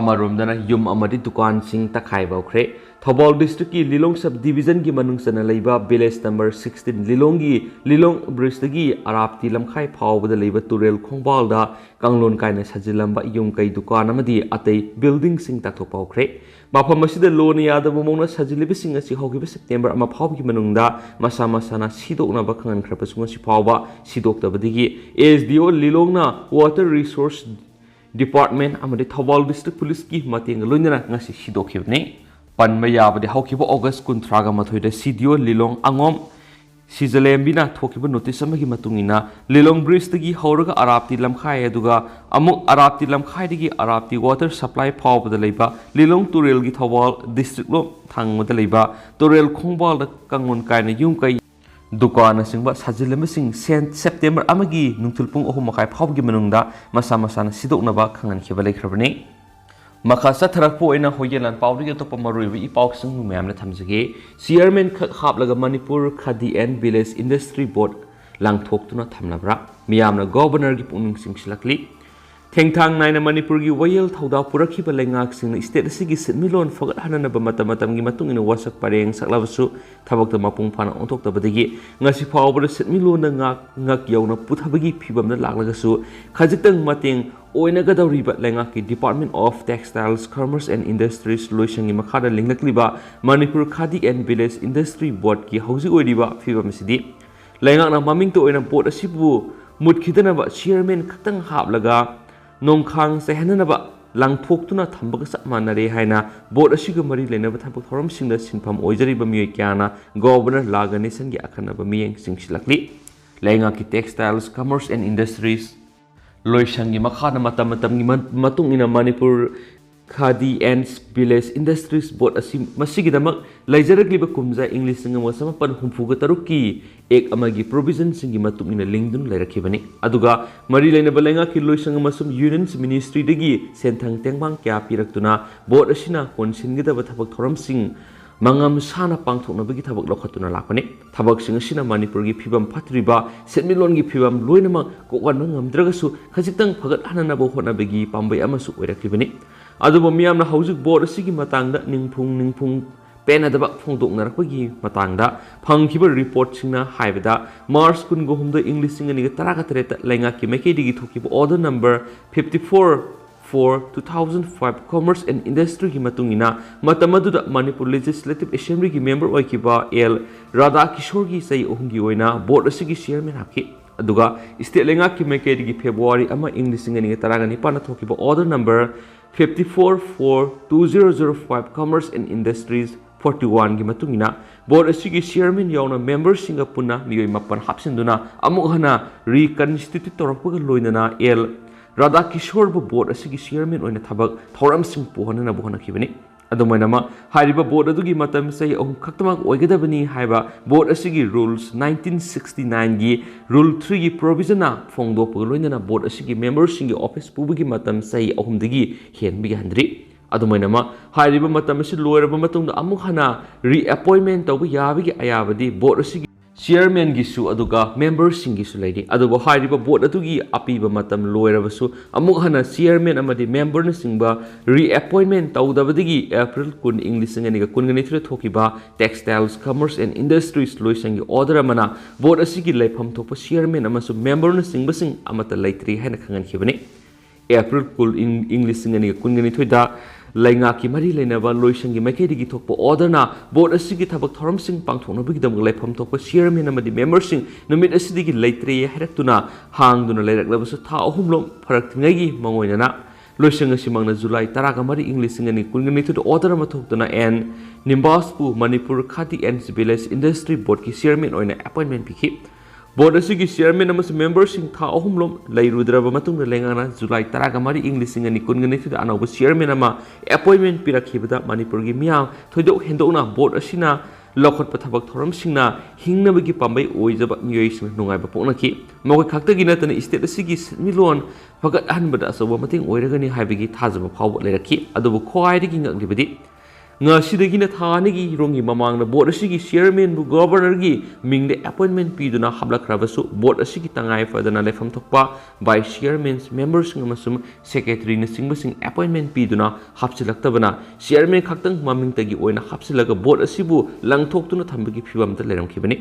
ꯑꯃꯔꯣꯝꯗꯅ ꯌꯨꯝ ꯑꯃꯗꯤ ꯗꯨꯀꯥꯟꯁꯤꯡ ꯇꯛꯈꯥꯏꯕ ꯍꯧꯈ꯭ꯔꯦ꯫ ꯊꯧꯕꯥꯜ district ꯀꯤ ꯂꯤꯂꯣꯡ sub division ꯒꯤ ꯃꯅꯨꯡ ꯆꯟꯅ ꯂꯩꯕ village number sixteen ꯂꯤꯂꯣꯡꯒꯤ ꯂꯤꯂꯣꯡ bridge ꯇꯒꯤ ꯑꯔꯥꯞꯇꯤ ꯂꯝꯈꯥꯏ ꯐꯥꯎꯕꯗ ꯂꯩꯕ ꯇꯨꯔꯦꯜ ꯈꯣꯡꯕꯥꯜꯗ ꯀꯥꯡꯂꯣꯟ ꯀꯥꯏꯅ ꯁꯥꯖꯤꯜꯂꯝꯕ ꯌꯨꯝ ꯀꯩ, ꯗꯨꯀꯥꯟ ꯑꯃꯗꯤ ꯑꯇꯩ building ꯁꯤꯡ ꯇꯥꯛꯊꯣꯛꯄ ꯍꯧꯈ꯭ꯔꯦ꯫ ꯃꯐꯝ ꯑꯁꯤꯗ ꯂꯣꯅ ꯌꯥꯗꯕ ꯃꯑꯣꯡꯗ ꯁꯥꯖꯤꯜꯂꯤꯕꯁꯤꯡ ꯑꯁꯤ ꯍꯧꯈꯤꯕ September ꯑꯃ ꯐꯥꯎꯕꯒꯤ ꯃꯅꯨꯡꯗ ꯃꯁꯥ ꯃꯁꯥꯅ ꯁꯤꯗꯣꯛꯅꯕ ꯈꯪꯍꯟꯈ꯭ꯔꯕꯁꯨ ꯉꯁꯤ ꯐꯥꯎꯕ ꯁꯤꯗꯣꯛꯇꯕꯗꯒꯤ ꯑꯦꯁ ꯗꯤ ꯑꯣ ꯂꯤꯂꯣꯡꯅ Water Resource Department ꯑꯃꯗꯤ ꯊꯧꯕꯥꯜ district police ꯀꯤ ꯃꯇꯦꯡꯒ ꯂꯣꯏꯅꯅ ꯉꯁꯤ ꯁꯤꯗꯣꯛꯈꯤꯕꯅꯤ꯫ ꯄꯟꯕ ꯌꯥꯕꯗꯤ ꯍꯧꯈꯤꯕ August ꯀꯨꯟꯊ꯭ꯔꯥꯒ ꯃꯥꯊꯣꯏꯗ ꯁꯤ ꯗꯤ ꯑꯣ ꯂꯤꯂꯣꯡ ꯑꯉꯣꯝ ꯁꯤꯖꯂꯦꯝꯕꯤꯅ ꯊꯣꯛꯈꯤꯕ notice ꯑꯃꯒꯤ ꯃꯇꯨꯡ ꯏꯟꯅ ꯂꯤꯂꯣꯡ bridge ꯇꯒꯤ ꯍꯧꯔꯒ ꯑꯔꯥꯞꯇꯤ ꯂꯝꯈꯥꯏ ꯑꯗꯨꯒ ꯑꯃꯨꯛ ꯑꯔꯥꯞꯇꯤ ꯂꯝꯈꯥꯏꯗꯒꯤ ꯑꯔꯥꯞꯇꯤ water supply ꯐꯥꯎꯕꯗ ꯂꯩꯕ ꯂꯤꯂꯣꯡ ꯇꯨꯔꯦꯜꯒꯤ ꯊꯧꯕꯥꯜ district ꯂꯣꯝ ꯊꯪꯕꯗ ꯂꯩꯕ ꯇꯨꯔꯦꯜ ꯈꯣꯡꯕꯥꯜꯗ ꯀꯥꯡꯂꯣꯟ ꯀꯥꯏꯅ ꯌꯨꯝ ꯀꯩ ꯗꯨꯀꯥꯟꯅꯆꯤꯡꯕ ꯁꯥꯖꯤꯜꯂꯝꯕꯁꯤꯡ ꯁꯦꯟ-, ꯁꯦꯞꯇꯦꯝꯕꯔ ꯑꯃꯒꯤ ꯅꯨꯡꯊꯤꯜ ꯄꯨꯡ ꯑꯍꯨꯝ ꯃꯈꯥꯏ ꯐꯥꯎꯕꯒꯤ ꯃꯅꯨꯡꯗ ꯃꯁꯥ ꯃꯁꯥꯅ ꯁꯤꯗꯣꯛꯅꯕ ꯈꯪꯍꯟꯈꯤꯕ ꯂꯩꯈ꯭ꯔꯕꯅꯤ꯫ ꯃꯈꯥ ꯆꯠꯊꯔꯛꯄ ꯑꯣꯏꯅ ꯍꯣꯏꯒꯦ ꯂꯥꯟ ꯄꯥꯎꯗꯒꯤ ꯑꯇꯣꯞꯄ ꯃꯔꯨꯑꯣꯏꯕ ꯏ ꯄꯥꯎꯁꯤꯡ ꯃꯌꯥꯝꯅ ꯊꯝꯖꯒꯦ꯫ ꯆꯤꯌꯔꯃꯦꯟ ꯈꯛ ꯍꯥꯞꯂꯒ ꯃꯅꯤꯄꯨꯔ ꯈꯥꯗꯤ ꯑꯦꯟ ꯚꯤꯂꯦꯖ ꯏꯟꯗꯁꯇ꯭ꯔꯤ ꯕꯣꯔꯗ ꯂꯥꯡꯊꯣꯛꯇꯨꯅ ꯊꯝꯂꯕ꯭ꯔꯥ? ꯃꯤꯌꯥꯝꯅ ꯒꯣꯕꯔꯅꯔꯒꯤ ꯄꯨꯛꯅꯤꯡ ꯆꯤꯡꯁꯤꯜꯂꯛꯂꯤ꯫ ꯊꯦꯡꯊꯥꯡ ꯅꯥꯏꯅ ꯃꯅꯤꯄꯨꯔꯒꯤ ꯋꯥꯌꯦꯜ ꯊꯧꯗꯥꯡ ꯄꯨꯔꯛꯈꯤꯕ ꯂꯩꯉꯥꯛꯁꯤꯡꯅ ꯁ꯭ꯇꯦꯠ ꯑꯁꯤꯒꯤ ꯁꯦꯟꯃꯤꯠꯂꯣꯟ ꯐꯒꯠꯍꯟꯅꯅꯕ ꯃꯇꯝ ꯃꯇꯝꯒꯤ ꯃꯇꯨꯡ ꯏꯟꯅ ꯋꯥꯁꯛ ꯄꯔꯦꯡ ꯁꯛꯂꯕꯁꯨ ꯊꯕꯛꯇ ꯃꯄꯨꯡ ꯐꯥꯅ ꯑꯣꯟꯊꯣꯛꯇꯕꯗꯒꯤ ꯉꯁꯤ ꯐꯥꯎꯕꯗ ꯁꯦꯟꯃꯤꯠꯂꯣꯟꯗ ꯉꯥꯛ ꯉꯛ ꯌꯧꯅ ꯄꯨꯊꯕꯒꯤ ꯐꯤꯕꯝꯗ ꯂꯥꯛꯂꯒꯁꯨ ꯈꯖꯤꯛꯇꯪ ꯃꯇꯦꯡ ꯑꯣꯏꯅꯒꯗꯧꯔꯤꯕ ꯂꯩꯉꯥꯛꯀꯤ Department of Textiles, Commerce and Industries ꯂꯣꯏꯁꯪꯒꯤ ꯃꯈꯥꯗ ꯂꯤꯡꯂꯛꯂꯤꯕ ꯃꯅꯤꯄꯨꯔ ꯈꯥꯗꯤ ꯑꯦꯟ ꯚꯤꯂꯦꯖ ꯏꯟꯗꯁꯇ꯭ꯔꯤ ꯕꯣꯔꯗꯀꯤ ꯍꯧꯖꯤꯛ ꯑꯣꯏꯔꯤꯕ ꯐꯤꯕꯝ ꯑꯁꯤꯗꯤ ꯂꯩꯉꯥꯛꯅ ꯃꯃꯤꯡꯇ ꯑꯣꯏꯅ ꯕꯣꯔꯗ ꯑꯁꯤꯕꯨ ꯃꯨꯠꯈꯤꯗꯅꯕ ꯆꯤꯌꯔꯃꯦꯟ ꯈꯛꯇꯪ ꯍꯥꯞꯂꯒ ꯅꯣꯡꯈꯥꯡ ꯆꯥꯏꯍꯟꯅꯅꯕ ꯂꯥꯡꯊꯣꯛꯇꯨꯅ ꯊꯝꯕꯒ ꯆꯞ ꯃꯥꯟꯅꯔꯦ ꯍꯥꯏꯅ ꯕꯣꯔꯗ ꯑꯁꯤꯒ ꯃꯔꯤ ꯂꯩꯅꯕ ꯊꯕꯛ ꯊꯧꯔꯝꯁꯤꯡꯗ ꯁꯤꯟꯐꯝ ꯑꯣꯏꯖꯔꯤꯕ ꯃꯤꯑꯣꯏ ꯀꯌꯥꯅ ꯒꯣꯕꯔꯅꯔ ꯂꯥ ꯒꯅꯦꯁꯟꯒꯤ ꯑꯈꯟꯅꯕ ꯃꯤꯠꯌꯦꯡ ꯆꯤꯡꯁꯤꯜꯂꯛꯂꯤ꯫ ꯂꯩꯉꯥꯛꯀꯤ Textiles, Commerce and Industries ꯂꯣꯏꯁꯪꯒꯤ ꯃꯈꯥꯗ ꯃꯇꯝ ꯃꯇꯝꯒꯤ ꯃ-, ꯃꯇꯨꯡ ꯏꯟꯅ ꯃꯅꯤꯄꯨꯔ ꯈꯥꯗꯤ ꯑꯦꯟ ꯚꯤꯂꯦꯖ ꯏꯟꯗꯁꯇ꯭ꯔꯤꯁ ꯕꯣꯔꯗ ꯑꯁꯤ ꯃꯁꯤꯒꯤꯗꯃꯛ ꯂꯩꯖꯔꯛꯂꯤꯕ ꯀꯨꯝꯖꯥ ꯏꯪ ꯂꯤꯁꯤꯡ ꯑꯃꯒ ꯆꯃꯥꯄꯟ ꯍꯨꯝꯐꯨꯒ ꯇꯔꯨꯛꯀꯤ ꯑꯦꯛ ꯑꯃꯒꯤ ꯄ꯭ꯔꯣꯚꯤꯖꯟꯁꯤꯡꯒꯤ ꯃꯇꯨꯡ ꯏꯟꯅ ꯂꯤꯡꯗꯨꯅ ꯂꯩꯔꯛꯈꯤꯕꯅꯤ꯫ ꯑꯗꯨꯒ ꯃꯔꯤ ꯂꯩꯅꯕ ꯂꯩꯉꯥꯛꯀꯤ ꯂꯣꯏꯁꯪ ꯑꯃꯁꯨꯡ ꯌꯨꯅꯤꯌꯟꯁ ꯃꯤꯅꯤꯁꯇ꯭ꯔꯤꯗꯒꯤ ꯁꯦꯟꯊꯪ ꯇꯦꯡꯕꯥꯡ ꯀꯌꯥ ꯄꯤꯔꯛꯇꯨꯅ ꯕꯣꯔꯗ ꯑꯁꯤꯅ ꯀꯣꯟꯁꯤꯟꯒꯗꯕ ꯊꯕꯛ ꯊꯧꯔꯝꯁꯤꯡ ꯃꯉꯝ ꯁꯥꯅ ꯄꯥꯡꯊꯣꯛꯅꯕꯒꯤ ꯊꯕꯛ ꯂꯧꯈꯠꯇꯨꯅ ꯂꯥꯛꯄꯅꯤ꯫ ꯊꯕꯛꯁꯤꯡ ꯑꯁꯤꯅ ꯃꯅꯤꯄꯨꯔꯒꯤ ꯐꯤꯕꯝ ꯐꯠꯇ꯭ꯔꯤꯕ ꯁꯦꯟꯃꯤꯠꯂꯣꯟꯒꯤ ꯐꯤꯕꯝ ꯂꯣꯏꯅꯃꯛ ꯀꯣꯛꯍꯟꯕ ꯉꯝꯗ꯭ꯔꯒꯁꯨ ꯈꯖꯤꯛꯇꯪ ꯐꯒꯠꯍꯟꯅꯅꯕ ꯍꯣꯠꯅꯕꯒꯤ ꯄꯥꯝꯕꯩ ꯑꯃꯁꯨ ꯑꯣꯏꯔꯛꯂꯤꯕꯅꯤ꯫ ꯑꯗꯨꯕꯨ ꯃꯤꯌꯥꯝꯅ ꯍꯧꯖꯤꯛ ꯕꯣꯔꯗ ꯑꯁꯤꯒꯤ ꯃꯇꯥꯡꯗ ꯅꯤꯡꯐꯨꯡ ꯅꯤꯡꯐꯨꯡ ꯄꯦꯟꯅꯗꯕ ꯐꯣꯡꯗꯣꯛꯅꯔꯛꯄꯒꯤ ꯃꯇꯥꯡꯗ ꯐꯪꯈꯤꯕ ꯔꯤꯄꯣꯔꯠꯁꯤꯡꯅ ꯍꯥꯏꯕꯗ, ꯃꯥꯔꯆ ꯀꯨꯟꯒ ꯍꯨꯝꯗꯣꯏ, ꯏꯪ ꯂꯤꯁꯤꯡ ꯑꯅꯤꯒ ꯇꯔꯥꯒ ꯇꯔꯦꯠꯇ ꯂꯩꯉꯥꯛꯀꯤ ꯃꯥꯏꯀꯩꯗꯒꯤ ꯊꯣꯛꯈꯤꯕ order number fifty four for two thousand five Commerce and Industryꯒꯤ ꯃꯇꯨꯡ ꯏꯟꯅ, ꯃꯇꯝ ꯑꯗꯨꯗ ꯃꯅꯤꯄꯨꯔ Legislative Assemblyꯒꯤ member ꯑꯣꯏꯈꯤꯕ ꯑꯦꯜ ꯔꯥꯙꯥ ꯀꯤꯁꯣꯔꯒꯤ ꯆꯍꯤ ꯑꯍꯨꯝꯒꯤ ꯑꯣꯏꯅ ꯕꯣꯔꯗ ꯑꯁꯤꯒꯤ ꯆꯤꯌꯔꯃꯦꯟ ꯍꯥꯞꯈꯤ꯫ ꯑꯗꯨꯒ ꯁ꯭ꯇꯦꯠ ꯂꯩꯉꯥꯛꯀꯤ ꯃꯥꯏꯀꯩꯗꯒꯤ ꯐꯦꯕ꯭ꯔꯨꯋꯥꯔꯤ ꯑꯃ, ꯏꯪ ꯂꯤꯁꯤꯡ ꯑꯅꯤꯒ ꯇꯔꯥꯒ ꯅꯤꯄꯥꯟꯗ ꯊꯣꯛꯈꯤꯕ order number fifty four for two thousand five Commerce and Industries forty oneꯒꯤ ꯃꯇꯨꯡ ꯏꯟꯅ, ꯕꯣꯔꯗ ꯑꯁꯤꯒꯤ ꯆꯤꯌꯔꯃꯦꯟ ꯌꯥꯎꯅ memberꯁꯤꯡꯒ ꯄꯨꯟꯅ ꯃꯤꯑꯣꯏ ꯃꯥꯄꯟ ꯍꯥꯞꯆꯤꯟꯗꯨꯅ ꯑꯃꯨꯛ ꯍꯟꯅ reconstitute ꯇꯧꯔꯛꯄꯒ ꯂꯣꯏꯅꯅ ꯑꯦꯜ ꯔꯥꯙꯥ ꯀꯤꯁꯣꯔꯕꯨ ꯕꯣꯔꯗ ꯑꯁꯤꯒꯤ ꯆꯤꯌꯔꯃꯦꯟ ꯑꯣꯏꯅ ꯊꯕꯛ ꯊꯧꯔꯝꯁꯤꯡ ꯄꯨꯍꯟꯅꯅꯕ ꯍꯣꯠꯅꯈꯤꯕꯅꯤ꯫ ꯑꯗꯨꯃꯥꯏꯅꯃꯛ ꯍꯥꯏꯔꯤꯕ ꯕꯣꯔꯗ ꯑꯗꯨꯒꯤ ꯃꯇꯝ ꯆꯍꯤ ꯑꯍꯨꯝ ꯈꯛꯇꯃꯛ ꯑꯣꯏꯒꯗꯕꯅꯤ ꯍꯥꯏꯕ ꯕꯣꯔꯗ ꯑꯁꯤꯒꯤ ꯔꯨꯜꯁ nineteen sixty nineꯒꯤ ꯔꯨꯜ threeꯒꯤ provisionꯅ ꯐꯣꯡꯗꯣꯛꯄꯒ ꯂꯣꯏꯅꯅ ꯕꯣꯔꯗ ꯑꯁꯤꯒꯤ ꯃꯦꯝꯕꯔꯁꯤꯡꯒꯤ ꯑꯣꯐꯤꯁ ꯄꯨꯕꯒꯤ ꯃꯇꯝ ꯆꯍꯤ ꯑꯍꯨꯝꯗꯒꯤ ꯍꯦꯟꯕ ꯌꯥꯍꯟꯗ꯭ꯔꯤ꯫ ꯑꯗꯨꯃꯥꯏꯅꯃꯛ ꯍꯥꯏꯔꯤꯕ ꯃꯇꯝ ꯑꯁꯤ ꯂꯣꯏꯔꯕ ꯃꯇꯨꯡꯗ ꯑꯃꯨꯛ ꯍꯟꯅ reappointment ꯇꯧꯕ ꯌꯥꯕꯒꯤ ꯑꯌꯥꯕꯗꯤ ꯕꯣꯔꯗ ꯑꯁꯤꯒꯤ ꯆꯤꯌꯔꯃꯦꯟꯒꯤꯁꯨ ꯑꯗꯨꯒ ꯃꯦꯝꯕꯔꯁꯤꯡꯒꯤꯁꯨ ꯂꯩꯔꯤ꯫ ꯑꯗꯨꯕꯨ ꯍꯥꯏꯔꯤꯕ ꯕꯣꯔꯗ ꯑꯗꯨꯒꯤ ꯑꯄꯤꯕ ꯃꯇꯝ ꯂꯣꯏꯔꯕꯁꯨ ꯑꯃꯨꯛ ꯍꯟꯅ ꯆꯤꯌꯔꯃꯦꯟ ꯑꯃꯗꯤ ꯃꯦꯝꯕꯔꯅꯆꯤꯡꯕ reappointment ꯇꯧꯗꯕꯗꯒꯤ April ꯀꯨꯟ, ꯏꯪ ꯂꯤꯁꯤꯡ ꯑꯅꯤꯒ ꯀꯨꯟꯒ ꯅꯤꯊꯣꯏꯗ ꯊꯣꯛꯈꯤꯕ Textiles, Commerce and Industries ꯂꯣꯏꯁꯪꯒꯤ order ꯑꯃꯅ ꯕꯣꯔꯗ ꯑꯁꯤꯒꯤ ꯂꯩꯐꯝ ꯊꯣꯛꯄ ꯆꯤꯌꯔꯃꯦꯟ ꯑꯃꯁꯨꯡ ꯃꯦꯝꯕꯔꯅꯆꯤꯡꯕꯁꯤꯡ ꯑꯃꯠꯇ ꯂꯩꯇ꯭ꯔꯦ ꯍꯥꯏꯅ ꯈꯪꯍꯟꯈꯤꯕꯅꯤ꯫ April ꯀꯨꯟ, ꯏꯪ, ꯏꯪ ꯂꯤꯁꯤꯡ ꯑꯅꯤꯒ ꯀꯨꯟꯒ ꯅꯤꯊꯣꯏꯗ ꯂꯩꯉꯥꯛꯀꯤ ꯃꯔꯤ ꯂꯩꯅꯕ ꯂꯣꯏꯁꯪꯒꯤ ꯃꯥꯏꯀꯩꯗꯒꯤ ꯊꯣꯛꯄ orderꯅ ꯕꯣꯔꯗ ꯑꯁꯤꯒꯤ ꯊꯕꯛ ꯊꯧꯔꯝꯁꯤꯡ ꯄꯥꯡꯊꯣꯛꯅꯕꯒꯤꯗꯃꯛ ꯂꯩꯐꯝ ꯊꯣꯛꯄ ꯆꯤꯌꯔꯃꯦꯟ ꯑꯃꯗꯤ ꯃꯦꯝꯕꯔꯁꯤꯡ ꯅꯨꯃꯤꯠ ꯑꯁꯤꯗꯒꯤ ꯂꯩꯇ꯭ꯔꯦ ꯍꯥꯏꯔꯛꯇꯨꯅ ꯍꯥꯡꯗꯨꯅ ꯂꯩꯔꯛꯂꯕꯁꯨ ꯊꯥ ꯑꯍꯨꯝꯂꯣꯝ ꯐꯔꯛꯇ꯭ꯔꯤꯉꯩꯒꯤ ꯃꯥꯡꯑꯣꯏꯅꯅ ꯂꯣꯏꯁꯪ ꯑꯁꯤꯃꯛꯅ July ꯇꯔꯥꯒ ꯃꯔꯤ, ꯏꯪ ꯂꯤꯁꯤꯡ ꯑꯅꯤ ꯀꯨꯟꯒ ꯅꯤꯊꯣꯏꯗ order ꯑꯃ ꯊꯣꯛꯇꯨꯅ ꯑꯦꯟ ꯅꯤꯝꯕꯥꯁꯄꯨ Manipur Khadi and Village Industry Boardꯀꯤ ꯆꯤꯌꯔꯃꯦꯟ ꯑꯣꯏꯅ appointment ꯄꯤꯈꯤ꯫ ꯕꯣꯔꯗ ꯑꯁꯤꯒꯤ ꯆꯤꯌꯔꯃꯦꯟ ꯑꯃꯁꯨꯡ ꯃꯦꯝꯕꯔꯁꯤꯡ ꯊꯥ ꯑꯍꯨꯝꯂꯣꯝ ꯂꯩꯔꯨꯗ꯭ꯔꯕ ꯃꯇꯨꯡꯗ ꯂꯩꯉꯥꯛꯅ July ꯇꯔꯥꯒ ꯃꯔꯤ, ꯏꯪ ꯂꯤꯁꯤꯡ ꯑꯅꯤ ꯀꯨꯟꯒ ꯅꯤꯊꯣꯏꯗ ꯑꯅꯧꯕ ꯆꯤꯌꯔꯃꯦꯟ ꯑꯃ appointment ꯄꯤꯔꯛꯈꯤꯕꯗ ꯃꯅꯤꯄꯨꯔꯒꯤ ꯃꯤꯌꯥꯝ ꯊꯣꯏꯗꯣꯛ ꯍꯦꯟꯗꯣꯛꯅ ꯕꯣꯔꯗ ꯑꯁꯤꯅ ꯂꯧꯈꯠꯄ ꯊꯕꯛ ꯊꯧꯔꯝꯁꯤꯡꯅ ꯍꯤꯡꯅꯕꯒꯤ ꯄꯥꯝꯕꯩ ꯑꯣꯏꯖꯕ ꯃꯤꯑꯣꯏꯁꯤꯡꯅ ꯅꯨꯡꯉꯥꯏꯕ ꯄꯣꯛꯅꯈꯤ꯫ ꯃꯈꯣꯏ ꯈꯛꯇꯒꯤ ꯅꯠꯇꯅ state ꯑꯁꯤꯒꯤ ꯁꯦꯟꯃꯤꯠꯂꯣꯟ ꯐꯒꯠꯍꯟꯕꯗ ꯑꯆꯧꯕ ꯃꯇꯦꯡ ꯑꯣꯏꯔꯒꯅꯤ ꯍꯥꯏꯕꯒꯤ ꯊꯥꯖꯕ ꯐꯥꯎꯕ ꯂꯩꯔꯛꯈꯤ꯫ ꯑꯗꯨꯕꯨ ꯈ꯭ꯋꯥꯏꯗꯒꯤ ꯉꯛꯂꯤꯕꯗꯤ ꯉꯁꯤꯗꯒꯤꯅ ꯊꯥ ꯑꯅꯤꯒꯤ ꯔꯣꯝꯒꯤ ꯃꯃꯥꯡꯗ ꯕꯣꯔꯗ ꯑꯁꯤꯒꯤ ꯆꯤꯌꯔꯃꯦꯟꯕꯨ ꯒꯣꯕꯔꯅꯔꯒꯤ ꯃꯤꯡꯗ appointment ꯄꯤꯗꯨꯅ ꯍꯥꯞꯂꯛꯈ꯭ꯔꯕꯁꯨ ꯕꯣꯔꯗ ꯑꯁꯤꯒꯤ ꯇꯉꯥꯏ ꯐꯗꯅ ꯂꯩꯐꯝ ꯊꯣꯛꯄ vice chairman, ꯃꯦꯝꯕꯔꯁꯤꯡ ꯑꯃꯁꯨꯡ ꯁꯦꯀ꯭ꯔꯦꯇꯔꯤꯅꯆꯤꯡꯕꯁꯤꯡ appointment ꯄꯤꯗꯨꯅ ꯍꯥꯞꯆꯤꯜꯂꯛꯇꯕꯅ ꯆꯤꯌꯔꯃꯦꯟ ꯈꯛꯇꯪ ꯃꯃꯤꯡꯇꯒꯤ ꯑꯣꯏꯅ ꯍꯥꯞꯆꯤꯜꯂꯒ ꯕꯣꯔꯗ ꯑꯁꯤꯕꯨ ꯂꯪꯊꯣꯛꯇꯨꯅ ꯊꯝꯕꯒꯤ ꯐꯤꯕꯝꯗ ꯂꯩꯔꯝꯈꯤꯕꯅꯤ꯫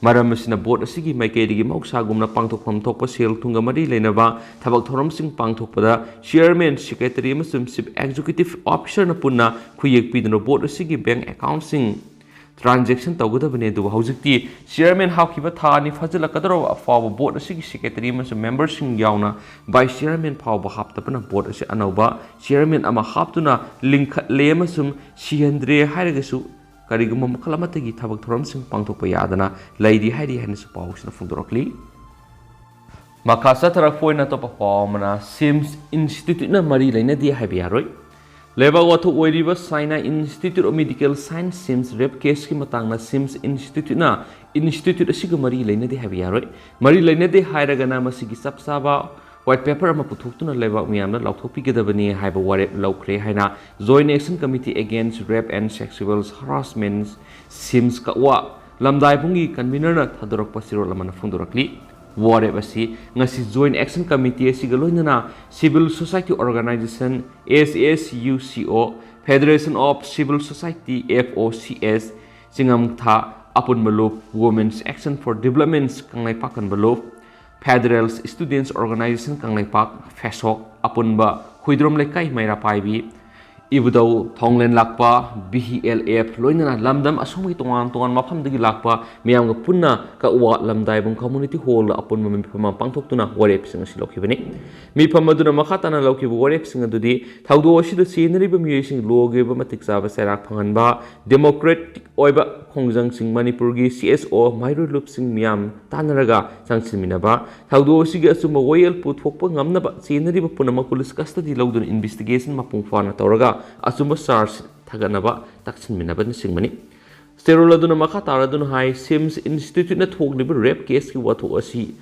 ꯃꯔꯝ ꯑꯁꯤꯅ ꯕꯣꯔꯗ ꯑꯁꯤꯒꯤ ꯃꯥꯏꯀꯩꯗꯒꯤ ꯃꯍꯧꯁꯥꯒꯨꯝꯅ ꯄꯥꯡꯊꯣꯛꯐꯝ ꯊꯣꯛꯄ ꯁꯦꯜ ꯊꯨꯝꯒ ꯃꯔꯤ ꯂꯩꯅꯕ ꯊꯕꯛ ꯊꯧꯔꯝꯁꯤꯡ ꯄꯥꯡꯊꯣꯛꯄꯗ ꯆꯤꯌꯔꯃꯦꯟ, ꯁꯦꯀ꯭ꯔꯦꯇꯔꯤ ꯑꯃꯁꯨꯡ ꯆꯤꯐ ꯑꯦꯛꯖꯤꯀ꯭ꯌꯨꯇꯤꯚ ꯑꯣꯐꯤꯁꯔꯅ ꯄꯨꯟꯅ ꯈꯨꯠꯌꯦꯛ ꯄꯤꯗꯨꯅ ꯕꯣꯔꯗ ꯑꯁꯤꯒꯤ ꯕꯦꯡꯛ ꯑꯦꯀꯥꯎꯟꯁꯤꯡ transaction ꯇꯧꯒꯗꯕꯅꯤ꯫ ꯑꯗꯨꯕꯨ ꯍꯧꯖꯤꯛꯇꯤ ꯆꯤꯌꯔꯃꯦꯟ ꯍꯥꯞꯈꯤꯕ ꯊꯥ ꯑꯅꯤ ꯐꯥꯖꯤꯜꯂꯛꯀꯗꯧꯔꯕ ꯐꯥꯎꯕ ꯕꯣꯔꯗ ꯑꯁꯤꯒꯤ ꯁꯦꯀ꯭ꯔꯦꯇꯔꯤ ꯑꯃꯁꯨꯡ ꯃꯦꯝꯕꯔꯁꯤꯡ ꯌꯥꯎꯅ vice chairman ꯐꯥꯎꯕ ꯍꯥꯞꯇꯕꯅ ꯕꯣꯔꯗ ꯑꯁꯤ ꯑꯅꯧꯕ ꯆꯤꯌꯔꯃꯦꯟ ꯑꯃ ꯍꯥꯞꯇꯨꯅ ꯂꯤꯡꯈꯠꯂꯦ ꯑꯃꯁꯨꯡ ꯁꯤꯍꯟꯗ꯭ꯔꯦ ꯍꯥꯏꯔꯒꯁꯨ ꯀꯔꯤꯒꯨꯝꯕ ꯃꯈꯜ ꯑꯃꯠꯇꯒꯤ ꯊꯕꯛ ꯊꯧꯔꯝꯁꯤꯡ ꯄꯥꯡꯊꯣꯛꯄ ꯌꯥꯗꯅ ꯂꯩꯔꯤ ꯍꯥꯏꯔꯤ ꯍꯥꯏꯅꯁꯨ ꯄꯥꯎꯁꯤꯅ ꯐꯣꯡꯗꯣꯔꯛꯂꯤ꯫ ꯃꯈꯥ ꯆꯠꯊꯔꯛꯄ ꯑꯣꯏꯅ ꯑꯇꯣꯞꯄ ꯄꯥꯎ ꯑꯃꯅ SIMS Instituteꯅ ꯃꯔꯤ ꯂꯩꯅꯗꯦ ꯍꯥꯏꯕ ꯌꯥꯔꯣꯏ꯫ ꯂꯩꯕꯥꯛ ꯋꯥꯊꯣꯛ ꯑꯣꯏꯔꯤꯕ China Institute of Medical Science SIMS rape case ꯀꯤ ꯃꯇꯥꯡꯗ SIMS Institute ꯅ institute ꯑꯁꯤꯒ ꯃꯔꯤ ꯂꯩꯅꯗꯦ ꯍꯥꯏꯕ ꯌꯥꯔꯣꯏ꯫ ꯃꯔꯤ ꯂꯩꯅꯗꯦ ꯍꯥꯏꯔꯒꯅ ꯃꯁꯤꯒꯤ ꯆꯞ ꯆꯥꯕ white paper ꯑꯃ ꯄꯨꯊꯣꯛꯇꯨꯅ ꯂꯩꯕꯥꯛ ꯃꯤꯌꯥꯝꯗ ꯂꯥꯎꯊꯣꯛꯄꯤꯒꯗꯕꯅꯤ ꯍꯥꯏꯕ ꯋꯥꯔꯦꯞ ꯂꯧꯈ꯭ꯔꯦ ꯍꯥꯏꯅ Joint Action Committee Against Rape and Sexual Harassment, SIMS Kakwa ꯂꯝꯗꯥꯏꯕꯨꯡꯒꯤ convener ꯅ ꯊꯥꯗꯣꯔꯛꯄ ꯆꯦꯔꯣꯜ ꯑꯃꯅ ꯐꯣꯡꯗꯣꯔꯛꯂꯤ꯫ ꯋꯥꯔꯦꯞ ꯑꯁꯤ ꯉꯁꯤ Joint Action Committee ꯑꯁꯤꯒ ꯂꯣꯏꯅꯅ civil society organization, S S U C O, Federation of Civil Society, F O C S, ꯆꯤꯡꯉꯝꯊꯥ ꯑꯄꯨꯟꯕ ꯂꯨꯞ, Women's Action for Development Kangleipak ꯀꯟꯕ ꯂꯨꯞ, Federal Students Organization ꯀꯪꯂꯩꯄꯥꯛ, ꯐꯦꯁꯣꯛ, ꯑꯄꯨꯟꯕ ꯍꯨꯏꯗ꯭ꯔꯣꯝ ꯂꯩꯀꯥꯏ ꯃꯩꯔꯥ ꯄꯥꯏꯕꯤ, ꯏꯕꯨꯙꯧ ꯊꯣꯡꯂꯦꯟ ꯂꯥꯛꯄ, B L F, ꯂꯣꯏꯅꯅ ꯂꯝꯗꯝ ꯑꯁꯣꯝꯒꯤ ꯇꯣꯉꯥꯟ ꯇꯣꯉꯥꯟꯕ ꯃꯐꯝꯗꯒꯤ ꯂꯥꯛꯄ ꯃꯤꯌꯥꯝꯒ ꯄꯨꯟꯅ ꯀꯛꯋꯥ ꯂꯝꯗꯥꯏꯕꯨꯡ community hall ꯗ ꯑꯄꯨꯟꯕ ꯃꯤꯐꯝ ꯑꯃ ꯄꯥꯡꯊꯣꯛꯇꯨꯅ ꯋꯥꯔꯦꯞꯁꯤꯡ ꯑꯁꯤ ꯂꯧꯈꯤꯕꯅꯤ꯫ ꯃꯤꯐꯝ ꯑꯗꯨꯅ ꯃꯈꯥ ꯇꯥꯅ ꯂꯧꯈꯤꯕ ꯋꯥꯔꯦꯞꯁꯤꯡ ꯑꯗꯨꯗꯤ ꯊꯧꯗꯣꯛ ꯑꯁꯤꯗ ꯆꯦꯟꯅꯔꯤꯕ ꯃꯤꯑꯣꯏꯁꯤꯡ ꯂꯣꯒꯤ ꯑꯣꯏꯕ ꯃꯇꯤꯛ ꯆꯥꯕ ꯆꯩꯔꯥꯛ ꯐꯪꯍꯟꯕ, democratic ꯑꯣꯏꯕ ꯈꯣꯡꯖꯪꯁꯤꯡ ꯃꯅꯤꯄꯨꯔꯒꯤ C S O ꯃꯍꯩꯔꯣꯏ ꯂꯨꯞꯁꯤꯡ ꯃꯤꯌꯥꯝ ꯇꯥꯟꯅꯔꯒ ꯆꯪꯁꯤꯟꯃꯤꯟꯅꯕ, ꯊꯧꯗꯣꯛ ꯑꯁꯤꯒꯤ ꯑꯆꯨꯝꯕ ꯋꯥꯌꯦꯜ ꯄꯨꯊꯣꯛꯄ ꯉꯝꯅꯕ ꯆꯦꯟꯅꯔꯤꯕ ꯄꯨꯝꯅꯃꯛ police custody ꯂꯧꯗꯨꯅ investigation ꯃꯄꯨꯡ ꯐꯥꯅ ꯇꯧꯔꯒ ꯑꯆꯨꯝꯕ charge ꯊꯥꯒꯠꯅꯕ ꯇꯛꯁꯤꯟꯃꯤꯟꯅꯕꯅꯆꯤꯡꯕꯅꯤ꯫ ꯆꯦꯔꯣꯜ ꯑꯗꯨꯅ ꯃꯈꯥ ꯇꯥꯔꯗꯨꯅ ꯍꯥꯏ, SIMS Institute ꯅ ꯊꯣꯛꯂꯤꯕ rape case ꯀꯤ ꯋꯥꯊꯣꯛ ꯑꯁꯤ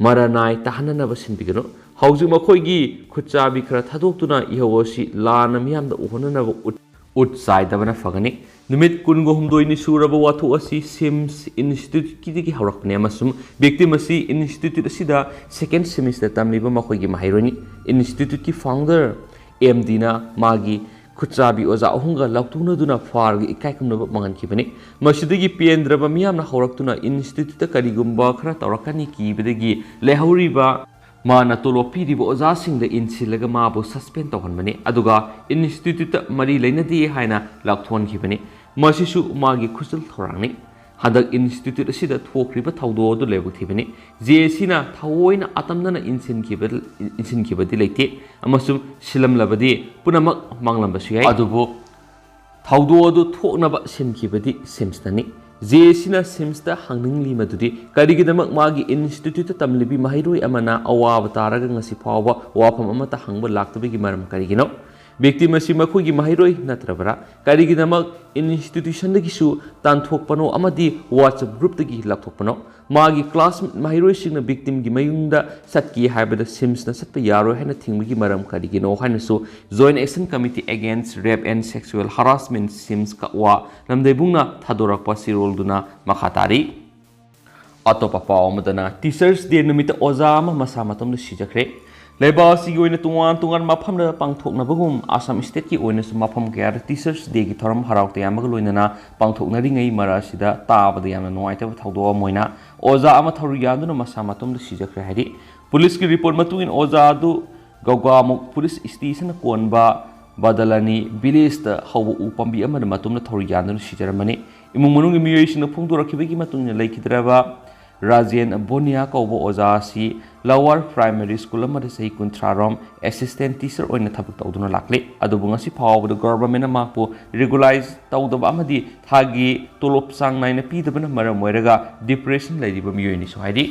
ꯃꯔꯥꯅꯥꯏ ꯇꯥꯍꯟꯅꯅꯕ ꯁꯤꯟꯕꯤꯒꯅꯨ꯫ ꯍꯧꯖꯤꯛ ꯃꯈꯣꯏꯒꯤ ꯈꯨꯠꯆꯥꯕꯤ ꯈꯔ ꯊꯥꯗꯣꯛꯇꯨꯅ ꯏꯍꯧ ꯑꯁꯤ ꯂꯥꯟꯅ ꯃꯤꯌꯥꯝꯗ ꯎꯍꯟꯅꯅꯕ ꯎꯠ, ꯎꯠ ꯆꯥꯏꯗꯕꯅ ꯐꯒꯅꯤ꯫ ꯅꯨꯃꯤꯠ ꯀꯨꯟꯒ ꯍꯨꯝꯗꯣꯏꯅꯤ ꯁꯨꯔꯕ ꯋꯥꯊꯣꯛ ꯑꯁꯤ SIMS Institute ꯀꯤꯗꯒꯤ ꯍꯧꯔꯛꯄꯅꯤ ꯑꯃꯁꯨꯡ victim ꯑꯁꯤ institute ꯑꯁꯤꯗ second semester ꯇꯝꯂꯤꯕ ꯃꯈꯣꯏꯒꯤ ꯃꯍꯩꯔꯣꯏꯅꯤ꯫ Institute ꯀꯤ founder M D ꯅ ꯃꯥꯒꯤ ꯈꯨꯠꯆꯥꯕꯤ ꯑꯣꯖꯥ ꯑꯍꯨꯝꯒ ꯂꯥꯎꯊꯣꯛꯅꯗꯨꯅ ꯐꯥꯔꯒ ꯏꯀꯥꯏ ꯈꯨꯝꯅꯕ ꯃꯥꯡꯍꯟꯈꯤꯕꯅꯤ꯫ ꯃꯁꯤꯗꯒꯤ ꯄꯦꯟꯗ꯭ꯔꯕ ꯃꯤꯌꯥꯝꯅ ꯍꯧꯔꯛꯇꯨꯅ institute ꯇ ꯀꯔꯤꯒꯨꯝꯕ ꯈꯔ ꯇꯧꯔꯛꯀꯅꯤ ꯀꯤꯕꯗꯒꯤ ꯂꯩꯍꯧꯔꯤꯕ ꯃꯥꯅ ꯇꯣꯂꯣꯞ ꯄꯤꯔꯤꯕ ꯑꯣꯖꯥꯁꯤꯡꯗ ꯏꯟꯁꯤꯜꯂꯒ ꯃꯥꯕꯨ suspend ꯇꯧꯍꯟꯕꯅꯤ꯫ ꯑꯗꯨꯒ institute ꯇ ꯃꯔꯤ ꯂꯩꯅꯗꯦ ꯍꯥꯏꯅ ꯂꯥꯎꯊꯣꯛꯍꯟꯈꯤꯕꯅꯤ꯫ ꯃꯁꯤꯁꯨ ꯃꯥꯒꯤ ꯈꯨꯠꯆꯜ ꯊꯧꯔꯥꯡꯅꯤ꯫ ꯍꯟꯗꯛ institute ꯑꯁꯤꯗ ꯊꯣꯛꯈ꯭ꯔꯤꯕ ꯊꯧꯗꯣꯛ ꯑꯗꯨ ꯂꯥꯏꯕꯛ ꯊꯤꯕꯅꯤ꯫ J A C ꯅ ꯊꯑꯣꯏꯅ ꯑꯇꯝꯅꯅ ꯏꯟꯁꯤꯟꯈꯤꯕ, ꯏꯟꯁꯤꯟꯈꯤꯕꯗꯤ ꯂꯩꯇꯦ ꯑꯃꯁꯨꯡ ꯁꯤꯜꯂꯝꯂꯕꯗꯤ ꯄꯨꯝꯅꯃꯛ ꯃꯥꯡꯂꯝꯕꯁꯨ ꯌꯥꯏ꯫ ꯑꯗꯨꯕꯨ ꯊꯧꯗꯣꯛ ꯑꯗꯨ ꯊꯣꯛꯅꯕ ꯁꯤꯟꯈꯤꯕꯗꯤ SIMS ꯅꯅꯤ꯫ J A C ꯅ SIMS ꯇ ꯍꯪꯅꯤꯡꯂꯤ ꯃꯗꯨꯗꯤ ꯀꯔꯤꯒꯤꯗꯃꯛ ꯃꯥꯒꯤ institute ꯇ ꯇꯝꯂꯤꯕꯤ ꯃꯍꯩꯔꯣꯏ ꯑꯃꯅ ꯑꯋꯥꯕ ꯇꯥꯔꯒ ꯉꯁꯤ ꯐꯥꯎꯕ ꯋꯥꯐꯝ ꯑꯃꯠꯇ ꯍꯪꯕ ꯂꯥꯛꯇꯕꯒꯤ ꯃꯔꯝ ꯀꯔꯤꯒꯤꯅꯣ? Victim ꯑꯁꯤ ꯃꯈꯣꯏꯒꯤ ꯃꯍꯩꯔꯣꯏ ꯅꯠꯇ꯭ꯔꯕꯔꯥ? ꯀꯔꯤꯒꯤꯗꯃꯛ institutionꯗꯒꯤꯁꯨ ꯇꯥꯟꯊꯣꯛꯄꯅꯣ ꯑꯃꯗꯤ WhatsApp groupꯇꯒꯤ ꯂꯧꯊꯣꯛꯄꯅꯣ? ꯃꯥꯒꯤ classmate ꯃꯍꯩꯔꯣꯏꯁꯤꯡꯅ victimꯒꯤ ꯃꯌꯨꯝꯗ ꯆꯠꯀꯦ ꯍꯥꯏꯕꯗ SIMSꯅ ꯆꯠꯄ ꯌꯥꯔꯣꯏ ꯍꯥꯏꯅ ꯊꯤꯡꯕꯒꯤ ꯃꯔꯝ ꯀꯔꯤꯒꯤꯅꯣ ꯍꯥꯏꯅꯁꯨ Joint Action Committee Against Rape and Sexual Harassment, SIMS, ꯀꯛꯋꯥ ꯂꯝꯗꯩꯕꯨꯡꯅ ꯊꯥꯗꯣꯔꯛꯄ ꯆꯦꯔꯣꯜꯗꯨꯅ ꯃꯈꯥ ꯇꯥꯔꯤ꯫ ꯑꯇꯣꯞꯄ ꯄꯥꯎ ꯑꯃꯗꯅ, Teachers Day ꯅꯨꯃꯤꯠꯇ ꯑꯣꯖꯥ ꯑꯃ ꯃꯁꯥ ꯃꯇꯣꯝꯗ ꯁꯤꯖꯈ꯭ꯔꯦ꯫ ꯂꯩꯕꯥꯛ ꯑꯁꯤꯒꯤ ꯑꯣꯏꯅ ꯇꯣꯉꯥꯟ ꯇꯣꯉꯥꯟꯕ ꯃꯐꯝꯗ ꯄꯥꯡꯊꯣꯛꯅꯕꯒꯨꯝ, ꯑꯁꯥꯝ stateꯀꯤ ꯑꯣꯏꯅꯁꯨ ꯃꯐꯝ ꯀꯌꯥꯗ Teachers Dayꯒꯤ ꯊꯧꯔꯝ ꯍꯔꯥꯎ ꯇꯌꯥꯝꯕꯒ ꯂꯣꯏꯅꯅ ꯄꯥꯡꯊꯣꯛꯅꯔꯤꯉꯩ ꯃꯔꯛ ꯑꯁꯤꯗ ꯇꯥꯕꯗ ꯌꯥꯝꯅ ꯅꯨꯡꯉꯥꯏꯇꯕ ꯊꯧꯗꯣꯛ ꯑꯃ ꯑꯣꯏꯅ ꯑꯣꯖꯥ ꯑꯃ ꯊꯧꯔꯤ ꯌꯥꯟꯗꯨꯅ ꯃꯁꯥ ꯃꯇꯣꯝꯗ ꯁꯤꯖꯈ꯭ꯔꯦ ꯍꯥꯏꯔꯤ꯫ ꯄꯨꯂꯤꯁꯀꯤ report ꯃꯇꯨꯡ ꯏꯟꯅ ꯑꯣꯖꯥ ꯑꯗꯨ ꯒꯧꯒꯥꯃꯨꯛ ꯄꯨꯂꯤꯁ stationꯅ ꯀꯣꯟꯕ ꯕꯗꯂꯥꯅꯤ villageꯇ ꯍꯧꯕ ꯎ ꯄꯥꯝꯕꯤ ꯑꯃꯗ ꯃꯇꯣꯝꯗ ꯊꯧꯔꯤ ꯌꯥꯟꯗꯨꯅ ꯁꯤꯖꯔꯝꯕꯅꯤ꯫ ꯏꯃꯨꯡ ꯃꯅꯨꯡꯒꯤ ꯃꯤꯑꯣꯏꯁꯤꯡꯅ ꯐꯣꯡꯗꯣꯔꯛꯈꯤꯕꯒꯤ ꯃꯇꯨꯡ ꯏꯟꯅ, ꯂꯩꯈꯤꯗ꯭ꯔꯕ ꯔꯥꯖꯦꯟ ꯕꯣꯅꯤꯌꯥ ꯀꯧꯕ ꯑꯣꯖꯥ ꯑꯁꯤ Lower Primary School ꯑꯃꯗ ꯆꯍꯤ ꯀꯨꯟꯊ꯭ꯔꯥ ꯔꯣꯝ assistant teacher ꯑꯣꯏꯅ ꯊꯕꯛ ꯇꯧꯗꯨꯅ ꯂꯥꯛꯂꯤ꯫ ꯑꯗꯨꯕꯨ ꯉꯁꯤ ꯐꯥꯎꯕꯗ governmentꯅ ꯃꯍꯥꯛꯄꯨ regularize ꯇꯧꯗꯕ ꯑꯃꯗꯤ ꯊꯥꯒꯤ ꯇꯣꯂꯣꯞ ꯆꯥꯡ ꯅꯥꯏꯅ ꯄꯤꯗꯕꯅ ꯃꯔꯝ ꯑꯣꯏꯔꯒ depression ꯂꯩꯔꯤꯕ ꯃꯤꯑꯣꯏꯅꯤꯁꯨ ꯍꯥꯏꯔꯤ꯫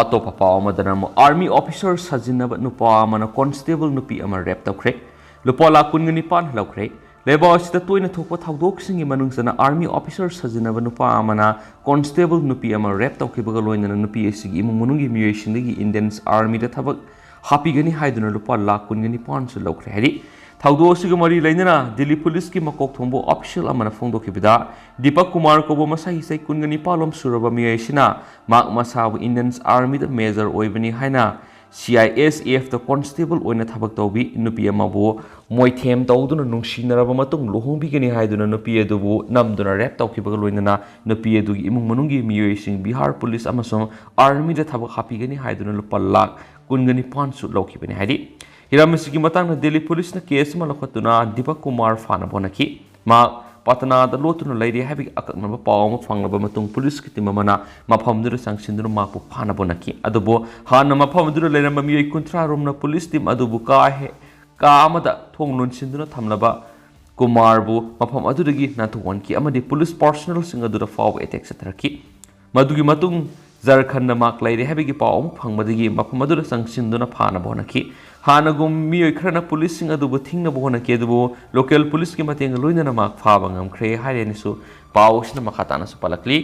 ꯑꯇꯣꯞꯄ ꯄꯥꯎ ꯑꯃꯗꯅ ꯑꯃꯨꯛ, army officer ꯁꯥꯖꯤꯟꯅꯕ ꯅꯨꯄꯥ ꯑꯃꯅ constable ꯅꯨꯄꯤ ꯑꯃ rape ꯇꯧꯈ꯭ꯔꯦ꯫ ꯂꯨꯄꯥ ꯂꯥꯈ ꯀꯨꯟꯒ ꯅꯤꯄꯥꯟ ꯂꯧꯈ꯭ꯔꯦ꯫ ꯂꯩꯕꯥꯛ ꯑꯁꯤꯗ ꯇꯣꯏꯅ ꯊꯣꯛꯄ ꯊꯧꯗꯣꯛꯁꯤꯡꯒꯤ ꯃꯅꯨꯡꯗꯅ army officer ꯁꯥꯖꯤꯟꯅꯕ ꯅꯨꯄꯥ ꯑꯃꯅ constable ꯅꯨꯄꯤ ꯑꯃ rape ꯇꯧꯈꯤꯕꯒ ꯂꯣꯏꯅꯅ ꯅꯨꯄꯤ ꯑꯁꯤꯒꯤ ꯏꯃꯨꯡ ꯃꯅꯨꯡꯒꯤ ꯃꯤꯑꯣꯏꯁꯤꯡꯗꯒꯤ Indian Armyꯗ ꯊꯕꯛ ꯍꯥꯞꯄꯤꯒꯅꯤ ꯍꯥꯏꯗꯨꯅ ꯂꯨꯄꯥ ꯂꯥꯈ ꯀꯨꯟꯒ ꯅꯤꯄꯥꯟꯁꯨ ꯂꯧꯈ꯭ꯔꯦ ꯍꯥꯏꯔꯤ꯫ ꯊꯧꯗꯣꯛ ꯑꯁꯤꯒ ꯃꯔꯤ ꯂꯩꯅꯅ ꯗꯤꯜꯂꯤ ꯄꯨꯂꯤꯁꯀꯤ ꯃꯀꯣꯛ ꯊꯣꯡꯕ official ꯑꯃꯅ ꯐꯣꯡꯗꯣꯛꯈꯤꯕꯗ, ꯗꯤꯄꯛ ꯀꯨꯃꯥꯔ ꯀꯧꯕ ꯃꯁꯥꯒꯤ ꯆꯍꯤ ꯀꯨꯟꯒ ꯅꯤꯄꯥꯟ ꯂꯣꯝ ꯁꯨꯔꯕ ꯃꯤꯑꯣꯏ ꯑꯁꯤꯅ ꯃꯍꯥꯛ ꯃꯁꯥꯕꯨ Indian Armyꯗ major ꯑꯣꯏꯕꯅꯤ ꯍꯥꯏꯅ C I S Fꯇ constable ꯑꯣꯏꯅ ꯊꯕꯛ ꯇꯧꯕꯤ ꯅꯨꯄꯤ ꯑꯃꯕꯨ ꯃꯣꯏꯊꯦꯝ ꯇꯧꯗꯨꯅ ꯅꯨꯡꯁꯤꯅꯔꯕ ꯃꯇꯨꯡ ꯂꯨꯍꯣꯡꯕꯤꯒꯅꯤ ꯍꯥꯏꯗꯨꯅ ꯅꯨꯄꯤ ꯑꯗꯨꯕꯨ ꯅꯝꯗꯨꯅ rape ꯇꯧꯈꯤꯕꯒ ꯂꯣꯏꯅꯅ ꯅꯨꯄꯤ ꯑꯗꯨꯒꯤ ꯏꯃꯨꯡ ꯃꯅꯨꯡꯒꯤ ꯃꯤꯑꯣꯏꯁꯤꯡ ꯕꯤꯍꯥꯔ ꯄꯨꯂꯤꯁ ꯑꯃꯁꯨꯡ armyꯗ ꯊꯕꯛ ꯍꯥꯞꯄꯤꯒꯅꯤ ꯍꯥꯏꯗꯨꯅ ꯂꯨꯄꯥ ꯂꯥꯈ ꯀꯨꯟꯒ ꯅꯤꯄꯥꯟꯁꯨ ꯂꯧꯈꯤꯕꯅꯤ ꯍꯥꯏꯔꯤ꯫ ꯍꯤꯔꯝ ꯑꯁꯤꯒꯤ ꯃꯇꯥꯡꯗ ꯗꯤꯜꯂꯤ ꯄꯨꯂꯤꯁꯅ case ꯑꯃ ꯂꯧꯈꯠꯇꯨꯅ ꯗꯤꯄꯛ ꯀꯨꯃꯥꯔ ꯐꯥꯅꯕ ꯍꯣꯠꯅꯈꯤ꯫ ꯃꯍꯥꯛ ꯄꯇꯅꯥꯗ ꯂꯣꯠꯇꯨꯅ ꯂꯩꯔꯤ ꯍꯥꯏꯕꯒꯤ ꯑꯀꯛꯅꯕ ꯄꯥꯎ ꯑꯃ ꯐꯪꯂꯕ ꯃꯇꯨꯡ ꯄꯨꯂꯤꯁꯀꯤ team ꯑꯃꯅ ꯃꯐꯝꯗꯨꯗ ꯆꯪꯁꯤꯟꯗꯨꯅ ꯃꯍꯥꯛꯄꯨ ꯐꯥꯅꯕ ꯍꯣꯠꯅꯈꯤ꯫ ꯑꯗꯨꯕꯨ ꯍꯥꯟꯅ ꯃꯐꯝ ꯑꯗꯨꯗ ꯂꯩꯔꯝꯕ ꯃꯤꯑꯣꯏ ꯀꯨꯟꯊ꯭ꯔꯥ ꯔꯣꯝꯅ ꯄꯨꯂꯤꯁ team ꯑꯗꯨꯕꯨ ꯀꯥ ꯍꯦ-, ꯀꯥ ꯑꯃꯗ ꯊꯣꯡ ꯂꯣꯟꯁꯤꯟꯗꯨꯅ ꯊꯝꯂꯕ ꯀꯨꯃꯥꯔꯕꯨ ꯃꯐꯝ ꯑꯗꯨꯗꯒꯤ ꯅꯥꯟꯊꯣꯛꯍꯟꯈꯤ ꯑꯃꯗꯤ ꯄꯨꯂꯤꯁ personnelꯁꯤꯡ ꯑꯗꯨꯗ ꯐꯥꯎꯕ attack ꯆꯠꯊꯔꯛꯈꯤ꯫ ꯃꯗꯨꯒꯤ ꯃꯇꯨꯡ ꯖꯔꯈꯟꯗ ꯃꯍꯥꯛ ꯂꯩꯔꯦ ꯍꯥꯏꯕꯒꯤ ꯄꯥꯎ ꯑꯃ ꯐꯪꯕꯗꯒꯤ ꯃꯐꯝ ꯑꯗꯨꯗ ꯆꯪꯁꯤꯟꯗꯨꯅ ꯐꯥꯅꯕ ꯍꯣꯠꯅꯈꯤ꯫ ꯍꯥꯟꯅꯒꯨꯝ ꯃꯤꯑꯣꯏ ꯈꯔꯅ ꯄꯨꯂꯤꯁꯁꯤꯡ ꯑꯗꯨꯕꯨ ꯊꯤꯡꯅꯕ ꯍꯣꯠꯅꯈꯤ, ꯑꯗꯨꯕꯨ ꯂꯣꯀꯦꯜ ꯄꯨꯂꯤꯁꯀꯤ ꯃꯇꯦꯡꯒ ꯂꯣꯏꯅꯅ ꯃꯥ ꯐꯥꯕ ꯉꯝꯈ꯭ꯔꯦ ꯍꯥꯏꯔꯦ ꯍꯥꯏꯅꯁꯨ ꯄꯥꯎ ꯑꯁꯤꯅ ꯃꯈꯥ ꯇꯥꯅꯁꯨ ꯄꯜꯂꯛꯂꯤ꯫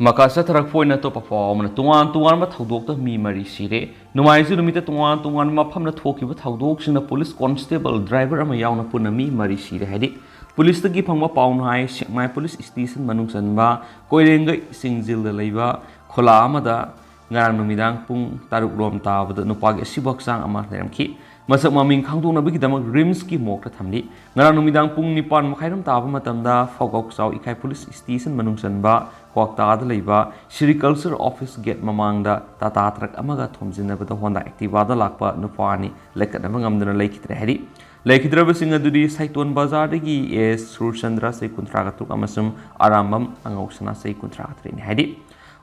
ꯃꯈꯥ ꯆꯠꯊꯔꯛꯄ ꯑꯣꯏꯅ ꯑꯇꯣꯞꯄ ꯄꯥꯎ ꯑꯃꯅ, ꯇꯣꯉꯥꯟ ꯇꯣꯉꯥꯟꯕ ꯊꯧꯗꯣꯛꯇ ꯃꯤ ꯃꯔꯤ ꯁꯤꯔꯦ꯫ ꯅꯣꯡꯃꯥꯏꯖꯤꯡ ꯅꯨꯃꯤꯠꯇ ꯇꯣꯉꯥꯟ ꯇꯣꯉꯥꯟꯕ ꯃꯐꯝꯗ ꯊꯣꯛꯈꯤꯕ ꯊꯧꯗꯣꯛꯁꯤꯡꯅ ꯄꯨꯂꯤꯁ ꯀꯣꯟꯁꯇꯦꯕꯜ ꯗ꯭ꯔꯥꯏꯚꯔ ꯑꯃ ꯌꯥꯎꯅ ꯄꯨꯟꯅ ꯃꯤ ꯃꯔꯤ ꯁꯤꯔꯦ ꯍꯥꯏꯔꯤ꯫ ꯄꯨꯂꯤꯁꯇꯒꯤ ꯐꯪꯕ ꯄꯥꯎꯅ ꯍꯥꯏ, ꯁꯦꯛꯃꯥꯏ ꯄꯨꯂꯤꯁ ꯁ꯭ꯇꯦꯁꯟ ꯃꯅꯨꯡ ꯆꯟꯕ ꯀꯣꯏꯔꯦꯡꯒꯩ ꯆꯤꯡꯖꯤꯜꯗ ꯂꯩꯕ ꯈꯨꯂꯥ ꯑꯃꯗ ꯉꯔꯥꯡ ꯅꯨꯃꯤꯗꯥꯡ ꯄꯨꯡ ꯇꯔꯨꯛ ꯔꯣꯝ ꯇꯥꯕꯗ ꯅꯨꯄꯥꯒꯤ ꯑꯁꯤꯕ ꯍꯛꯆꯥꯡ ꯑꯃ ꯂꯩꯔꯝꯈꯤ꯫ ꯃꯁꯛ ꯃꯃꯤꯡ ꯈꯪꯗꯣꯛꯅꯕꯒꯤꯗꯃꯛ ꯔꯤꯝꯁꯀꯤ ꯃꯣꯔꯒꯇ ꯊꯝꯂꯤ꯫ ꯉꯔꯥꯡ ꯅꯨꯃꯤꯗꯥꯡ ꯄꯨꯡ ꯅꯤꯄꯥꯟ ꯃꯈꯥꯏꯔꯣꯝ ꯇꯥꯕ ꯃꯇꯝꯗ ꯐꯥꯎꯒꯥꯎ ꯆꯥꯎ ꯏꯀꯥꯏ ꯄꯨꯂꯤꯁ ꯁ꯭ꯇꯦꯁꯟ ꯃꯅꯨꯡ ꯆꯟꯕ ꯀ꯭ꯋꯥꯛꯇꯥꯗ ꯂꯩꯕ ꯁꯤꯔꯤꯀꯜꯆꯔ ꯑꯣꯐꯤꯁ ꯒꯦꯠ ꯃꯃꯥꯡꯗ ꯇꯥꯇꯥ ꯇ꯭ꯔꯛ ꯑꯃꯒ ꯊꯣꯝꯖꯤꯟꯅꯕꯗ ꯍꯣꯟꯗꯥ ꯑꯦꯛꯇꯤꯚꯥꯗ ꯂꯥꯛꯄ ꯅꯨꯄꯥ ꯑꯅꯤ ꯂꯩꯈꯠꯅꯕ ꯉꯝꯗꯨꯅ ꯂꯩꯈꯤꯗ꯭ꯔꯦ ꯍꯥꯏꯔꯤ꯫ ꯂꯩꯈꯤꯗ꯭ꯔꯕꯁꯤꯡ ꯑꯗꯨꯗꯤ ꯁꯩꯇꯣꯟ ꯕꯖꯥꯔꯗꯒꯤ ꯑꯦꯁ ꯁꯨꯔꯆꯟꯗ꯭ꯔ, ꯆꯍꯤ ꯀꯨꯟꯊ꯭ꯔꯥꯒ ꯇꯔꯨꯛ, ꯑꯃꯁꯨꯡ ꯑꯔꯥꯝꯕꯝ ꯑꯉꯧꯁꯅꯥ, ꯆꯍꯤ ꯀꯨꯟꯊ꯭ꯔꯥꯒ ꯇꯔꯦꯠꯅꯤ ꯍꯥꯏꯔꯤ꯫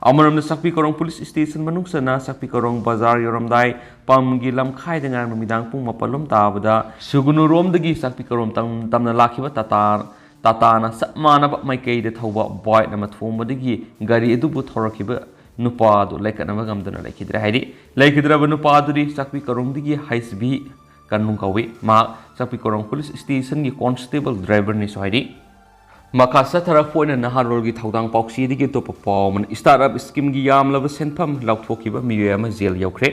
ꯑꯃꯔꯣꯝꯗ ꯆꯥꯛꯄꯤ ꯀꯣꯔꯣꯡ ꯄꯨꯂꯤꯁ ꯁ꯭ꯇꯦꯁꯟ ꯃꯅꯨꯡ ꯆꯟꯅ ꯆꯥꯛꯄꯤ ꯀꯣꯔꯣꯡ ꯕꯖꯥꯔ ꯌꯧꯔꯝꯗꯥꯏ ꯄꯝꯒꯤ ꯂꯝꯈꯥꯏꯗ ꯉꯔꯥꯡ ꯅꯨꯃꯤꯗꯥꯡ ꯄꯨꯡ ꯃꯥꯄꯜ ꯂꯣꯝ ꯇꯥꯕꯗ ꯁꯨꯒꯨꯅꯨꯔꯣꯝꯗꯒꯤ ꯆꯥꯛꯄꯤ ꯀꯣꯔꯣꯡ ꯇꯝ-, ꯇꯝꯅ ꯂꯥꯛꯈꯤꯕ ꯇꯥꯇꯥ, ꯇꯥꯇꯥꯅ ꯆꯞ ꯃꯥꯟꯅꯕ ꯃꯥꯏꯀꯩꯗ ꯊꯧꯕ ꯕꯥꯏꯛ ꯑꯃ ꯊꯣꯡꯕꯗꯒꯤ ꯒꯥꯔꯤ ꯑꯗꯨꯕꯨ ꯊꯧꯔꯛꯈꯤꯕ ꯅꯨꯄꯥ ꯑꯗꯨ ꯂꯩꯈꯠꯅꯕ ꯉꯝꯗꯨꯅ ꯂꯩꯈꯤꯗ꯭ꯔꯦ ꯍꯥꯏꯔꯤ꯫ ꯂꯩꯈꯤꯗ꯭ꯔꯕ ꯅꯨꯄꯥ ꯑꯗꯨꯗꯤ ꯆꯥꯛꯄꯤ ꯀꯣꯔꯣꯡꯗꯒꯤ ꯍꯩꯁ ꯚꯤ ꯀꯟꯅꯨꯡ ꯀꯧꯏ꯫ ꯃꯍꯥꯛ ꯆꯥꯛꯄꯤ ꯀꯣꯔꯣꯡ ꯄꯨꯂꯤꯁ ꯁ꯭ꯇꯦꯁꯟꯒꯤ ꯀꯣꯟꯁꯇꯦꯕꯜ ꯗ꯭ꯔꯥꯏꯚꯔꯅꯤꯁꯨ ꯍꯥꯏꯔꯤ꯫ ꯃꯈꯥ ꯆꯠꯊꯔꯛꯄ ꯑꯣꯏꯅ ꯅꯍꯥꯔꯣꯜꯒꯤ ꯊꯧꯗꯥꯡ ꯄꯥꯎꯆꯦꯗꯒꯤ ꯑꯇꯣꯞꯄ ꯄꯥꯎ ꯑꯃꯅ, ꯁ꯭ꯇꯥꯔꯠ ꯑꯞ ꯁ꯭ꯀꯤꯝꯒꯤ ꯌꯥꯝꯂꯕ ꯁꯦꯟꯐꯝ ꯂꯧꯊꯣꯛꯈꯤꯕ ꯃꯤꯑꯣꯏ ꯑꯃ ꯖꯦꯜ ꯌꯧꯈ꯭ꯔꯦ꯫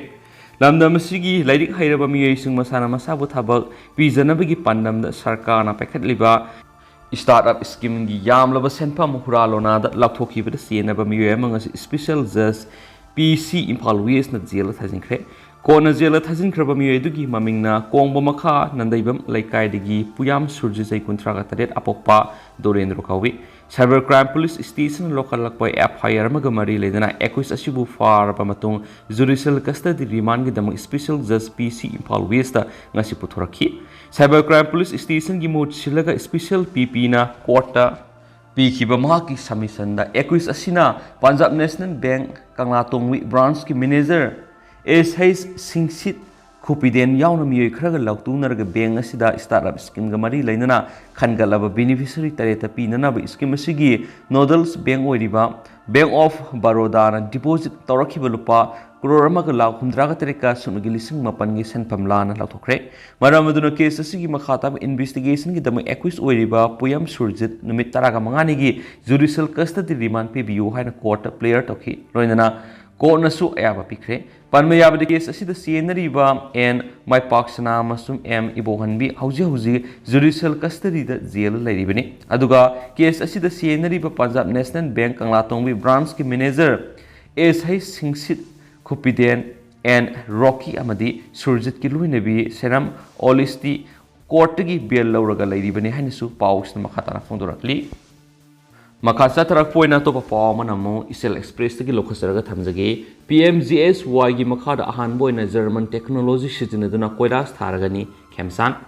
ꯂꯝꯗꯝ ꯑꯁꯤꯒꯤ ꯂꯥꯏꯔꯤꯛ ꯍꯩꯔꯕ ꯃꯤꯑꯣꯏꯁꯤꯡ ꯃꯁꯥꯅ ꯃꯁꯥꯕꯨ ꯊꯕꯛ ꯄꯤꯖꯅꯕꯒꯤ ꯄꯥꯟꯗꯝꯗ ꯁꯔꯀꯥꯔꯅ ꯄꯥꯏꯈꯠꯂꯤꯕ ꯁ꯭ꯇꯥꯔꯠ ꯑꯞ ꯁ꯭ꯀꯤꯝꯒꯤ ꯌꯥꯝꯂꯕ ꯁꯦꯟꯐꯝ ꯍꯨꯔꯥꯜ ꯂꯣꯅꯥꯗ ꯂꯧꯊꯣꯛꯈꯤꯕꯗ ꯆꯦꯟꯅꯕ ꯃꯤꯑꯣꯏ ꯑꯃ ꯉꯁꯤ ꯁ꯭ꯄꯦꯁꯦꯜ ꯖꯖ ꯄꯤ ꯁꯤ ꯏꯝꯐꯥꯜ ꯋꯦꯁꯅ ꯖꯦꯜꯗ ꯊꯥꯖꯤꯟꯈ꯭ꯔꯦ꯫ ꯀꯣꯟꯅ ꯖꯦꯜꯗ ꯊꯥꯖꯤꯟꯈ꯭ꯔꯕ ꯃꯤꯑꯣꯏ ꯑꯗꯨꯒꯤ ꯃꯃꯤꯡꯅ ꯀꯣꯡꯕ ꯃꯈꯥ ꯅꯟꯗꯩꯕꯝ ꯂꯩꯀꯥꯏꯗꯒꯤ ꯄꯨꯌꯥꯝ ꯁꯨꯔꯖꯤ, ꯆꯍꯤ ꯀꯨꯟꯊ꯭ꯔꯥꯒ ꯇꯔꯦꯠ, ꯑꯄꯣꯛꯄ ꯗꯣꯔꯦꯟꯗ꯭ꯔꯣ ꯀꯧꯏ꯫ ꯁꯥꯏꯕꯔ ꯀ꯭ꯔꯥꯏꯝ ꯄꯨꯂꯤꯁ ꯁ꯭ꯇꯦꯁꯟꯅ ꯂꯧꯈꯠꯂꯛꯄ ꯑꯦꯐ ꯑꯥꯏ ꯑꯥꯔ ꯑꯃꯒ ꯃꯔꯤ ꯂꯩꯅꯅ ꯑꯦꯀ꯭ꯌꯨꯁ ꯑꯁꯤꯕꯨ ꯐꯥꯔꯕ ꯃꯇꯨꯡ ꯖꯨꯗꯤꯁꯤꯌꯦꯜ ꯀꯁꯇꯗꯤ ꯔꯤꯃꯥꯟꯒꯤꯗꯃꯛ ꯁ꯭ꯄꯦꯁꯦꯜ ꯖꯖ ꯄꯤ ꯁꯤ ꯏꯝꯐꯥꯜ ꯋꯦꯁꯇ ꯉꯁꯤ ꯄꯨꯊꯣꯔꯛꯈꯤ꯫ ꯁꯥꯏꯕꯔ ꯀ꯭ꯔꯥꯏꯝ ꯄꯨꯂꯤꯁ ꯁ꯭ꯇꯦꯁꯟꯒꯤ ꯃꯍꯨꯠ ꯁꯤꯜꯂꯒ ꯁ꯭ꯄꯦꯁꯦꯜ ꯄꯤ ꯄꯤꯅ ꯀꯣꯔꯠꯇ ꯄꯤꯈꯤꯕ ꯃꯍꯥꯛꯀꯤ ꯁꯕꯃꯤꯁꯟꯗ ꯑꯦꯀ꯭ꯌꯨꯁ ꯑꯁꯤꯅ ꯄꯟꯖꯥꯕ ꯅꯦꯁꯅꯦꯜ ꯕꯦꯡꯛ ꯀꯪꯂꯥꯇꯣꯡꯕꯤ ꯕ꯭ꯔꯥꯟꯁꯀꯤ ꯃꯦꯅꯦꯖꯔ ꯑꯦꯁ ꯍꯩꯆ ꯁꯤꯡꯁꯤꯠ ꯈꯨꯄꯤꯗꯦꯟ ꯌꯥꯎꯅ ꯃꯤꯑꯣꯏ ꯈꯔꯒ ꯂꯥꯎꯇꯨꯅꯔꯒ ꯕꯦꯡꯛ ꯑꯁꯤꯗ ꯁ꯭ꯇꯥꯔꯠ ꯑꯞ ꯁ꯭ꯀꯤꯝꯒ ꯃꯔꯤ ꯂꯩꯅꯅ ꯈꯟꯒꯠꯂꯕ ꯕꯦꯅꯤꯐꯤꯁꯔꯤ ꯇꯔꯦꯠꯇ ꯄꯤꯅꯅꯕ ꯁ꯭ꯀꯤꯝ ꯑꯁꯤꯒꯤ ꯅꯣꯗꯜꯁ ꯕꯦꯡꯛ ꯑꯣꯏꯔꯤꯕ ꯕꯦꯡꯛ ꯑꯣꯐ ꯕꯔꯣꯗꯥꯅ ꯗꯤꯄꯣꯖꯤꯠ ꯇꯧꯔꯛꯈꯤꯕ ꯂꯨꯄꯥ ꯀ꯭ꯔꯣꯔ ꯑꯃꯒ ꯂꯥꯈ ꯍꯨꯝꯗ꯭ꯔꯥꯒ ꯇꯔꯦꯠꯀ ꯁꯨꯞꯅꯒꯤ ꯂꯤꯁꯤꯡ ꯃꯥꯄꯟꯒꯤ ꯁꯦꯟꯐꯝ ꯂꯥꯟꯅ ꯂꯧꯊꯣꯛꯈ꯭ꯔꯦ꯫ ꯃꯔꯝ ꯑꯗꯨꯅ ꯀꯦꯁ ꯑꯁꯤꯒꯤ ꯃꯈꯥ ꯇꯥꯕ ꯏꯟꯚꯦꯁꯇꯤꯒꯦꯁꯟꯒꯤꯗꯃꯛ ꯑꯦꯀ꯭ꯌꯨꯁ ꯑꯣꯏꯔꯤꯕ ꯄꯨꯌꯝ ꯁꯨꯔꯖꯤꯠ ꯅꯨꯃꯤꯠ ꯇꯔꯥꯒ ꯃꯉꯥꯅꯤꯒꯤ ꯖꯨꯗꯤꯁꯤꯌꯦꯜ ꯀꯁꯇꯗꯤ ꯔꯤꯃꯥꯟ ꯄꯤꯕꯤꯌꯨ ꯍꯥꯏꯅ ꯀꯣꯔꯠꯇ ꯄ꯭ꯂꯦꯌꯔ ꯇꯧꯈꯤ꯫ ꯂꯣꯏꯅꯅ ꯀꯣꯔꯠꯅꯁꯨ ꯑꯌꯥꯕ ꯄꯤꯈ꯭ꯔꯦ꯫ ꯄꯟꯕ ꯌꯥꯕꯗꯤ, ꯀꯦꯁ ꯑꯁꯤꯗ ꯆꯦꯟꯅꯔꯤꯕ ꯑꯦꯟ ꯃꯥꯏꯄꯥꯛꯁꯅꯥ ꯑꯃꯁꯨꯡ ꯑꯦꯝ ꯏꯕꯣꯍꯟꯕꯤ ꯍꯧꯖꯤꯛ ꯍꯧꯖꯤꯛ ꯖꯨꯗꯤꯁꯤꯌꯦꯜ ꯀꯁꯇꯗꯤꯗ ꯖꯦꯜꯗ ꯂꯩꯔꯤꯕꯅꯤ꯫ ꯑꯗꯨꯒ ꯀꯦꯁ ꯑꯁꯤꯗ ꯆꯦꯟꯅꯔꯤꯕ ꯄꯟꯖꯥꯕ ꯅꯦꯁꯅꯦꯜ ꯕꯦꯡꯛ ꯀꯪꯂꯥꯇꯣꯡꯕꯤ ꯕ꯭ꯔꯥꯟꯁꯀꯤ manager S H Singsit Khupiden N Roki ꯑꯃꯗꯤ ꯁꯨꯔꯖꯤꯠꯀꯤ ꯂꯣꯏꯅꯕꯤ ꯁꯦꯔꯝ ꯑꯣꯂꯤꯁꯇꯤ ꯀꯣꯔꯠꯇꯒꯤ ꯕꯦꯜ ꯂꯧꯔꯒ ꯂꯩꯔꯤꯕꯅꯤ ꯍꯥꯏꯅꯁꯨ ꯄꯥꯎꯁꯤꯅ ꯃꯈꯥ ꯇꯥꯅ ꯐꯣꯡꯗꯣꯔꯛꯂꯤ꯫ ꯃꯈꯥ ꯆꯠꯊꯔꯛꯄ ꯑꯣꯏꯅ ꯑꯇꯣꯞꯄ ꯄꯥꯎ ꯑꯃꯅ ꯑꯃꯨꯛ ꯏꯆꯦꯜ ꯑꯦꯛꯁꯄ꯭ꯔꯦꯁꯇꯒꯤ ꯂꯧꯈꯠꯆꯔꯒ ꯊꯝꯖꯒꯦ꯫ ꯄꯤ ꯑꯦꯝ ꯖꯤ ꯑꯦꯁ ꯋꯥꯏꯒꯤ ꯃꯈꯥꯗ ꯑꯍꯥꯟꯕ ꯑꯣꯏꯅ ꯖꯔꯃꯟ ꯇꯦꯛꯅꯣꯂꯣꯖꯤ ꯁꯤꯖꯤꯟꯅꯗꯨꯅ ꯀꯣꯏꯂꯥꯁ ꯊꯥꯔꯒꯅꯤ ꯈꯦꯝꯁꯥꯟ꯫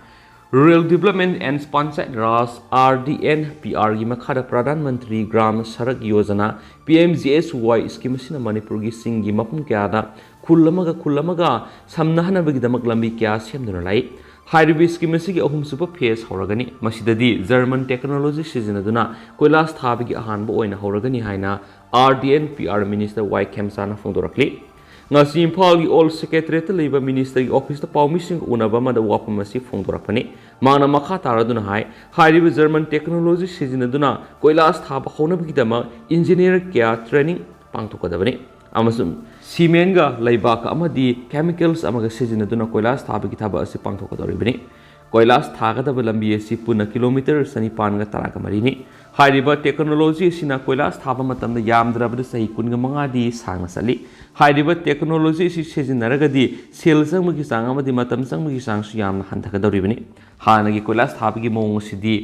Rural Development and Panchayat Raj, R D N P R ꯒꯤ ꯃꯈꯥꯗ Pradhan Mantri Gram Sadak Yojana, P M G S Y scheme ꯑꯁꯤꯅ ꯃꯅꯤꯄꯨꯔꯒꯤ ꯆꯤꯡꯒꯤ ꯃꯐꯝ ꯀꯌꯥꯗ ꯈꯨꯜ ꯑꯃꯒ ꯈꯨꯜ ꯑꯃꯒ ꯁꯝꯅꯍꯟꯅꯕꯒꯤꯗꯃꯛ ꯂꯝꯕꯤ ꯀꯌꯥ ꯁꯦꯝꯗꯨꯅ ꯂꯥꯛꯏ꯫ ꯍꯥꯏꯔꯤꯕ ꯁ꯭ꯀꯤꯝ ꯑꯁꯤꯒꯤ ꯑꯍꯨꯝꯁꯨꯕ ꯐꯦꯖ ꯍꯧꯔꯒꯅꯤ꯫ ꯃꯁꯤꯗꯗꯤ ꯖꯔꯃꯟ ꯇꯦꯛꯅꯣꯂꯣꯖꯤ ꯁꯤꯖꯤꯟꯅꯗꯨꯅ ꯀꯣꯏꯂꯥꯁ ꯊꯥꯕꯒꯤ ꯑꯍꯥꯟꯕ ꯑꯣꯏꯅ ꯍꯧꯔꯒꯅꯤ ꯍꯥꯏꯅ R D N P R minister Y ꯈꯦꯝꯆꯥꯅ ꯐꯣꯡꯗꯣꯔꯛꯂꯤ꯫ ꯉꯁꯤ ꯏꯝꯐꯥꯜꯒꯤ ꯑꯣꯜ ꯁꯦꯀ꯭ꯔꯦꯇꯔꯤꯌꯦꯠꯇ ꯂꯩꯕ ꯃꯤꯅꯤꯁꯇꯔꯒꯤ ꯑꯣꯐꯤꯁꯇ ꯄꯥꯎꯃꯤꯁꯤꯡꯒ ꯎꯅꯕ ꯑꯃꯗ ꯋꯥꯐꯝ ꯑꯁꯤ ꯐꯣꯡꯗꯣꯔꯛꯄꯅꯤ꯫ ꯃꯍꯥꯛꯅ ꯃꯈꯥ ꯇꯥꯔꯗꯨꯅ ꯍꯥꯏ, ꯍꯥꯏꯔꯤꯕ ꯖꯔꯃꯟ ꯇꯦꯛꯅꯣꯂꯣꯖꯤ ꯁꯤꯖꯤꯟꯅꯗꯨꯅ ꯀꯣꯏꯂꯥꯁ ꯊꯥꯕ ꯍꯧꯅꯕꯒꯤꯗꯃꯛ ꯏꯟꯖꯤꯅꯤꯌꯔ ꯀꯌꯥ ꯇ꯭ꯔꯦꯅꯤꯡ ꯄꯥꯡꯊꯣꯛꯀꯗꯕꯅꯤ ꯑꯃꯁꯨꯡ ꯁꯤꯃꯦꯟꯒ ꯂꯩꯕꯥꯛ ꯑꯃꯗꯤ ꯀꯦꯃꯤꯀꯦꯜꯁ ꯑꯃꯒ ꯁꯤꯖꯤꯟꯅꯗꯨꯅ ꯀꯣꯏꯂꯥꯁ ꯊꯥꯕꯒꯤ ꯊꯕꯛ ꯑꯁꯤ ꯄꯥꯡꯊꯣꯛꯀꯗꯧꯔꯤꯕꯅꯤ꯫ ꯀꯣꯏꯂꯥꯁ ꯊꯥꯒꯗꯕ ꯂꯝꯕꯤ ꯑꯁꯤ ꯄꯨꯟꯅ ꯀꯤꯂꯣꯃꯤꯇꯔ ꯆꯅꯤꯄꯥꯟꯒ ꯇꯔꯥꯒ ꯃꯔꯤꯅꯤ꯫ ꯍꯥꯏꯔꯤꯕ ꯇꯦꯛꯅꯣꯂꯣꯖꯤ ꯑꯁꯤꯅ ꯀꯣꯏꯂꯥꯁ ꯊꯥꯕ ꯃꯇꯝꯗ ꯌꯥꯝꯗ꯭ꯔꯕꯗ ꯆꯍꯤ ꯀꯨꯟꯒ ꯃꯉꯥꯗꯤ ꯁꯥꯡꯅ ꯆꯠꯂꯤ꯫ ꯍꯥꯏꯔꯤꯕ ꯇꯦꯛꯅꯣꯂꯣꯖꯤ ꯑꯁꯤ ꯁꯤꯖꯤꯟꯅꯔꯒꯗꯤ ꯁꯦꯜ ꯆꯪꯕꯒꯤ ꯆꯥꯡ ꯑꯃꯗꯤ ꯃꯇꯝ ꯆꯪꯕꯒꯤ ꯆꯥꯡꯁꯨ ꯌꯥꯝꯅ ꯍꯟꯊꯒꯗꯧꯔꯤꯕꯅꯤ꯫ ꯍꯥꯟꯅꯒꯤ ꯀꯣꯏꯂꯥꯁ ꯊꯥꯕꯒꯤ ꯃꯑꯣꯡ ꯑꯁꯤꯗꯤ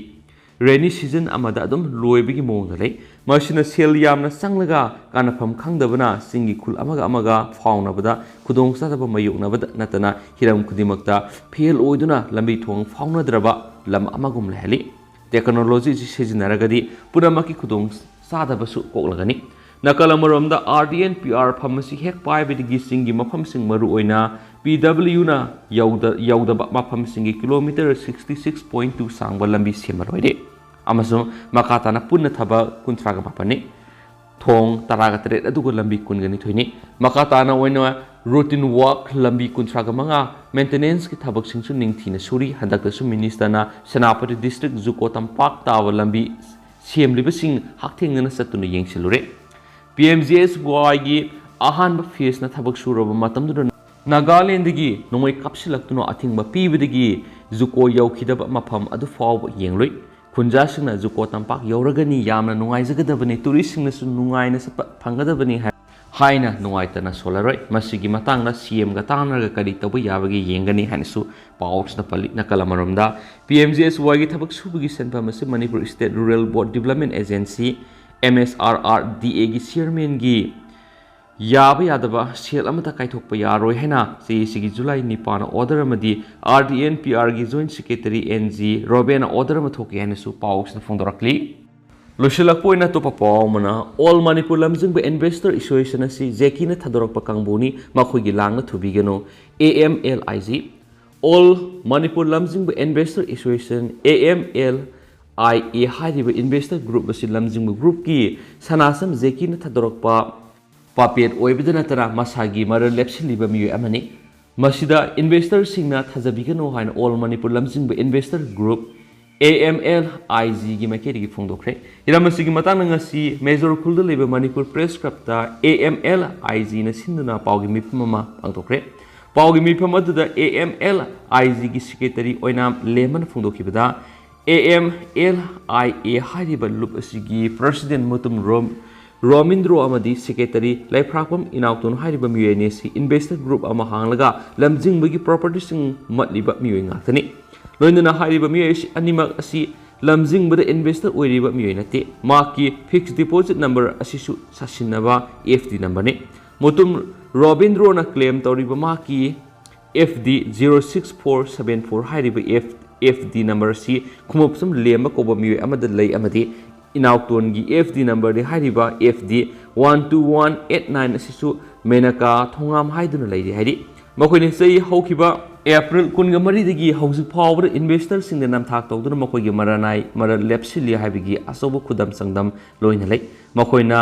ꯔꯦꯅꯤ ꯁꯤꯖꯟ ꯑꯃꯗ ꯑꯗꯨꯝ ꯂꯣꯏꯕꯒꯤ ꯃꯑꯣꯡꯗ ꯂꯩ꯫ ꯃꯁꯤꯅ ꯁꯦꯜ ꯌꯥꯝꯅ ꯆꯪꯂꯒ ꯀꯥꯟꯅꯐꯝ ꯈꯪꯗꯕꯅ ꯆꯤꯡꯒꯤ ꯈꯨꯜ ꯑꯃꯒ ꯑꯃꯒ ꯐꯥꯎꯅꯕꯗ ꯈꯨꯗꯣꯡꯆꯥꯗꯕ ꯃꯥꯌꯣꯛꯅꯕꯗ ꯅꯠꯇꯅ ꯍꯤꯔꯝ ꯈꯨꯗꯤꯡꯃꯛꯇ ꯐꯦꯜ ꯑꯣꯏꯗꯨꯅ ꯂꯝꯕꯤ ꯊꯣꯡ ꯐꯥꯎꯅꯗ꯭ꯔꯕ ꯂꯝ ꯑꯃꯒꯨꯝ ꯂꯩꯍꯜꯂꯤ꯫ ꯇꯦꯛꯅꯣꯂꯣꯖꯤ ꯑꯁꯤ ꯁꯤꯖꯤꯟꯅꯔꯒꯗꯤ ꯄꯨꯝꯅꯃꯛꯀꯤ ꯈꯨꯗꯣꯡ ꯆꯥꯗꯕꯁꯨ ꯀꯣꯛꯂꯒꯅꯤ꯫ ꯅꯥꯀꯜ ꯑꯃꯔꯣꯝꯗ, R D N P R ꯐꯝ ꯑꯁꯤ ꯍꯦꯛ ꯄꯥꯏꯕꯗꯒꯤ ꯆꯤꯡꯒꯤ ꯃꯐꯝꯁꯤꯡ, ꯃꯔꯨꯑꯣꯏꯅ P W ꯅ ꯌꯧꯗ-, ꯌꯧꯗꯕ ꯃꯐꯝꯁꯤꯡꯒꯤ kilometre sixty six point two ꯁꯥꯡꯕ ꯂꯝꯕꯤ ꯁꯦꯝꯕ ꯂꯣꯏꯔꯦ ꯑꯃꯁꯨꯡ ꯃꯈꯥ ꯇꯥꯅ ꯄꯨꯟꯅ ꯊꯕꯛ ꯀꯨꯟꯊ꯭ꯔꯥꯒ ꯃꯥꯄꯟꯅꯤ꯫ ꯊꯣꯡ ꯇꯔꯥꯒ ꯇꯔꯦꯠ ꯑꯗꯨꯒ ꯂꯝꯕꯤ ꯀꯨꯟꯒ ꯅꯤꯊꯣꯏꯅꯤ꯫ ꯃꯈꯥ ꯇꯥꯅ ꯑꯣꯏꯅ routine work ꯂꯝꯕꯤ ꯀꯨꯟꯊ꯭ꯔꯥꯒ ꯃꯉꯥ maintenanceꯀꯤ ꯊꯕꯛꯁꯤꯡꯁꯨ ꯅꯤꯡꯊꯤꯅ ꯁꯨꯔꯤ꯫ ꯍꯟꯗꯛꯇꯁꯨ ministerꯅ ꯁꯦꯅꯥꯄꯇꯤ district ꯖꯨꯀꯣ ꯇꯝꯄꯥꯛ ꯇꯥꯕ ꯂꯝꯕꯤ ꯁꯦꯝꯂꯤꯕꯁꯤꯡ ꯍꯛꯊꯦꯡꯅꯅ ꯆꯠꯇꯨꯅ ꯌꯦꯡꯁꯤꯜꯂꯨꯔꯦ꯫ ꯄꯤ ꯑꯦꯝ ꯖꯤ ꯑꯦꯁ ꯋꯥꯏꯒꯤ ꯑꯍꯥꯟꯕ phaseꯅ ꯊꯕꯛ ꯁꯨꯔꯕ ꯃꯇꯝꯗꯨꯗ ꯅꯥꯒꯥꯂꯦꯟꯗꯒꯤ ꯅꯣꯡꯃꯩ ꯀꯥꯞꯁꯤꯜꯂꯛꯇꯨꯅ ꯑꯊꯤꯡꯕ ꯄꯤꯕꯗꯒꯤ ꯖꯨꯀꯣ ꯌꯧꯈꯤꯗꯕ ꯃꯐꯝ ꯑꯗꯨ ꯐꯥꯎꯕ ꯌꯦꯡꯂꯨꯏ꯫ ꯈꯨꯟꯖꯥꯁꯤꯡꯅ ꯖꯨꯀꯣ ꯇꯝꯄꯥꯛ ꯌꯧꯔꯒꯅꯤ, ꯌꯥꯝꯅ ꯅꯨꯡꯉꯥꯏꯖꯒꯗꯕꯅꯤ, touristꯁꯤꯡꯅꯁꯨ ꯅꯨꯡꯉꯥꯏꯅ ꯆꯠꯄ ꯐꯪꯒꯗꯕꯅꯤ ꯍꯥꯏ-, ꯍꯥꯏꯅ ꯅꯨꯡꯉꯥꯏꯇꯅ ꯁꯣꯜꯂꯔꯣꯏ꯫ ꯃꯁꯤꯒꯤ ꯃꯇꯥꯡꯗ ꯁꯤ ꯑꯦꯝꯒ ꯇꯥꯟꯅꯔꯒ ꯀꯔꯤ ꯇꯧꯕ ꯌꯥꯕꯒꯦ ꯌꯦꯡꯒꯅꯤ ꯍꯥꯏꯅꯁꯨ ꯄꯥꯎ ꯑꯁꯤꯗ ꯄꯜꯂꯤ꯫ ꯅꯥꯀꯜ ꯑꯃꯔꯣꯝꯗ, ꯄꯤ ꯑꯦꯝ ꯖꯤ ꯑꯦꯁ ꯋꯥꯏꯒꯤ ꯊꯕꯛ ꯁꯨꯕꯒꯤ ꯁꯦꯟꯐꯝ ꯑꯁꯤ Manipur State Rural Board Development Agency, M S R R D ꯑꯦꯒꯤ chairmanꯒꯤ ꯌꯥꯕ ꯌꯥꯗꯕ ꯁꯦꯜ ꯑꯃꯠꯇ ꯀꯥꯏꯊꯣꯛꯄ ꯌꯥꯔꯣꯏ ꯍꯥꯏꯅ ꯁꯤ ꯑꯦ ꯁꯤꯒꯤ ꯖꯨꯂꯥꯏ ꯅꯤꯄꯥꯟ order ꯑꯃꯗꯤ ꯑꯥꯔ ꯗꯤ ꯑꯦꯟ ꯄꯤ ꯑꯥꯔꯒꯤ joint secretary ꯑꯦꯟ ꯖꯤ ꯔꯣꯕꯦꯟꯅ order ꯑꯃ ꯊꯣꯛꯈꯤ ꯍꯥꯏꯅꯁꯨ ꯄꯥꯎꯁꯤꯗ ꯐꯣꯡꯗꯣꯔꯛꯂꯤ꯫ ꯂꯣꯏꯁꯤꯜꯂꯛꯄ ꯑꯣꯏꯅ ꯑꯇꯣꯞꯄ ꯄꯥꯎ ꯑꯃꯅ, All Manipur ꯂꯝꯖꯤꯡꯕ Investor Association ꯑꯁꯤ ꯖꯦꯀꯤꯅ ꯊꯥꯗꯣꯔꯛꯄ ꯀꯥꯡꯕꯨꯅꯤ, ꯃꯈꯣꯏꯒꯤ ꯂꯥꯡꯅ ꯊꯨꯕꯤꯒꯅꯨ, A M L I G. All Manipur ꯂꯝꯖꯤꯡꯕ Investor Association, A M L I A ꯍꯥꯏꯔꯤꯕ investor group ꯑꯁꯤ ꯂꯝꯖꯤꯡꯕ groupꯀꯤ ꯁꯅꯥꯁꯝ ꯖꯦꯀꯤꯅ ꯊꯥꯗꯣꯔꯛꯄ puppet ꯑꯣꯏꯕꯗ ꯅꯠꯇꯅ ꯃꯁꯥꯒꯤ ꯃꯔꯜ ꯂꯦꯞꯁꯤꯜꯂꯤꯕ ꯃꯤꯑꯣꯏ ꯑꯃꯅꯤ꯫ ꯃꯁꯤꯗ investorꯁꯤꯡꯅ ꯊꯥꯖꯕꯤꯒꯅꯨ ꯍꯥꯏꯅ All Manipur ꯂꯝꯖꯤꯡꯕ Investor Group, A M L I ꯖꯤꯒꯤ ꯃꯥꯏꯀꯩꯗꯒꯤ ꯐꯣꯡꯗꯣꯛꯈ꯭ꯔꯦ꯫ ꯍꯤꯔꯝ ꯑꯁꯤꯒꯤ ꯃꯇꯥꯡꯗ ꯉꯁꯤ ꯃꯦꯖꯣꯔ ꯎꯈ꯭ꯔꯨꯜꯗ ꯂꯩꯕ ꯃꯅꯤꯄꯨꯔ Press Clubꯇ ꯑꯦ ꯑꯦꯝ ꯑꯦꯜ ꯑꯥꯏ ꯖꯤꯅ ꯁꯤꯟꯗꯨꯅ ꯄꯥꯎꯒꯤ ꯃꯤꯐꯝ ꯑꯃ ꯄꯥꯡꯊꯣꯛꯈ꯭ꯔꯦ꯫ ꯄꯥꯎꯒꯤ ꯃꯤꯐꯝ ꯑꯗꯨꯗ ꯑꯦ ꯑꯦꯝ ꯑꯦꯜ ꯑꯥꯏ ꯖꯤꯒꯤ secretary ꯑꯣꯏꯅꯥꯝ ꯂꯦꯝꯕꯅ ꯐꯣꯡꯗꯣꯛꯈꯤꯕꯗ, A M L I A ꯍꯥꯏꯔꯤꯕ ꯂꯨꯞ ꯑꯁꯤꯒꯤ president ꯃꯨꯇꯨꯝ ꯔꯣꯝ-, ꯔꯣꯃꯤꯟꯗ꯭ꯔꯣ ꯑꯃꯗꯤ secretary ꯂꯩꯐ꯭ꯔꯥꯛꯄꯝ ꯏꯅꯥꯎꯇꯣꯟ ꯍꯥꯏꯔꯤꯕ ꯃꯤꯑꯣꯏ ꯑꯅꯤ ꯑꯁꯤ investor group ꯑꯃ ꯍꯥꯡꯂꯒ ꯂꯝꯖꯤꯡꯕꯒꯤ propertyꯁꯤꯡ ꯃꯠꯂꯤꯕ ꯃꯤꯑꯣꯏ ꯉꯥꯛꯇꯅꯤ꯫ ꯂꯣꯏꯅꯅ ꯍꯥꯏꯔꯤꯕ ꯃꯤꯑꯣꯏ ꯑꯁꯤ ꯑꯅꯤꯃꯛ ꯑꯁꯤ ꯂꯝꯖꯤꯡꯕꯗ investor ꯑꯣꯏꯔꯤꯕ ꯃꯤꯑꯣꯏ ꯅꯠꯇꯦ꯫ ꯃꯍꯥꯛꯀꯤ fixed deposit number ꯑꯁꯤꯁꯨ ꯁꯥꯁꯤꯟꯅꯕ ꯑꯦꯐ ꯗꯤ numberꯅꯤ꯫ ꯃꯨꯇꯨꯝ ꯔꯣꯕꯤꯟꯗ꯭ꯔꯣꯅ claim ꯇꯧꯔꯤꯕ ꯃꯍꯥꯛꯀꯤ F D zero six four seven four ꯍꯥꯏꯔꯤꯕ ꯑꯦꯐ, ꯑꯦꯐ ꯗꯤ number ꯑꯁꯤ ꯈꯨꯃꯨꯞꯁꯨꯝ ꯂꯦꯝꯕ ꯀꯧꯕ ꯃꯤꯑꯣꯏ ꯑꯃꯗ ꯂꯩ ꯑꯃꯗꯤ ꯏꯅꯥꯎꯇꯣꯟꯒꯤ ꯑꯦꯐ ꯗꯤ numberꯅꯤ ꯍꯥꯏꯔꯤꯕ F D one two one eight nine ꯑꯁꯤꯁꯨ ꯃꯦꯅꯀꯥ ꯊꯣꯉꯥꯝ ꯍꯥꯏꯗꯨꯅ ꯂꯩꯔꯤ ꯍꯥꯏꯔꯤ꯫ ꯃꯈꯣꯏꯅ ꯆꯍꯤ ꯍꯧꯈꯤꯕ ꯑꯦꯄ꯭ꯔꯤꯜ ꯀꯨꯟꯒ ꯃꯔꯤꯗꯒꯤ ꯍꯧꯖꯤꯛ ꯐꯥꯎꯕꯗ investorꯁꯤꯡꯗ ꯅꯝꯊꯥꯛ ꯇꯧꯗꯨꯅ ꯃꯈꯣꯏꯒꯤ ꯃꯔꯅꯥꯏ ꯃꯔꯜ ꯂꯦꯞꯁꯤꯜꯂꯤ ꯍꯥꯏꯕꯒꯤ ꯑꯆꯧꯕ ꯈꯨꯗꯝ ꯆꯥꯡꯗꯝ ꯂꯣꯏꯅ ꯂꯩ꯫ ꯃꯈꯣꯏꯅ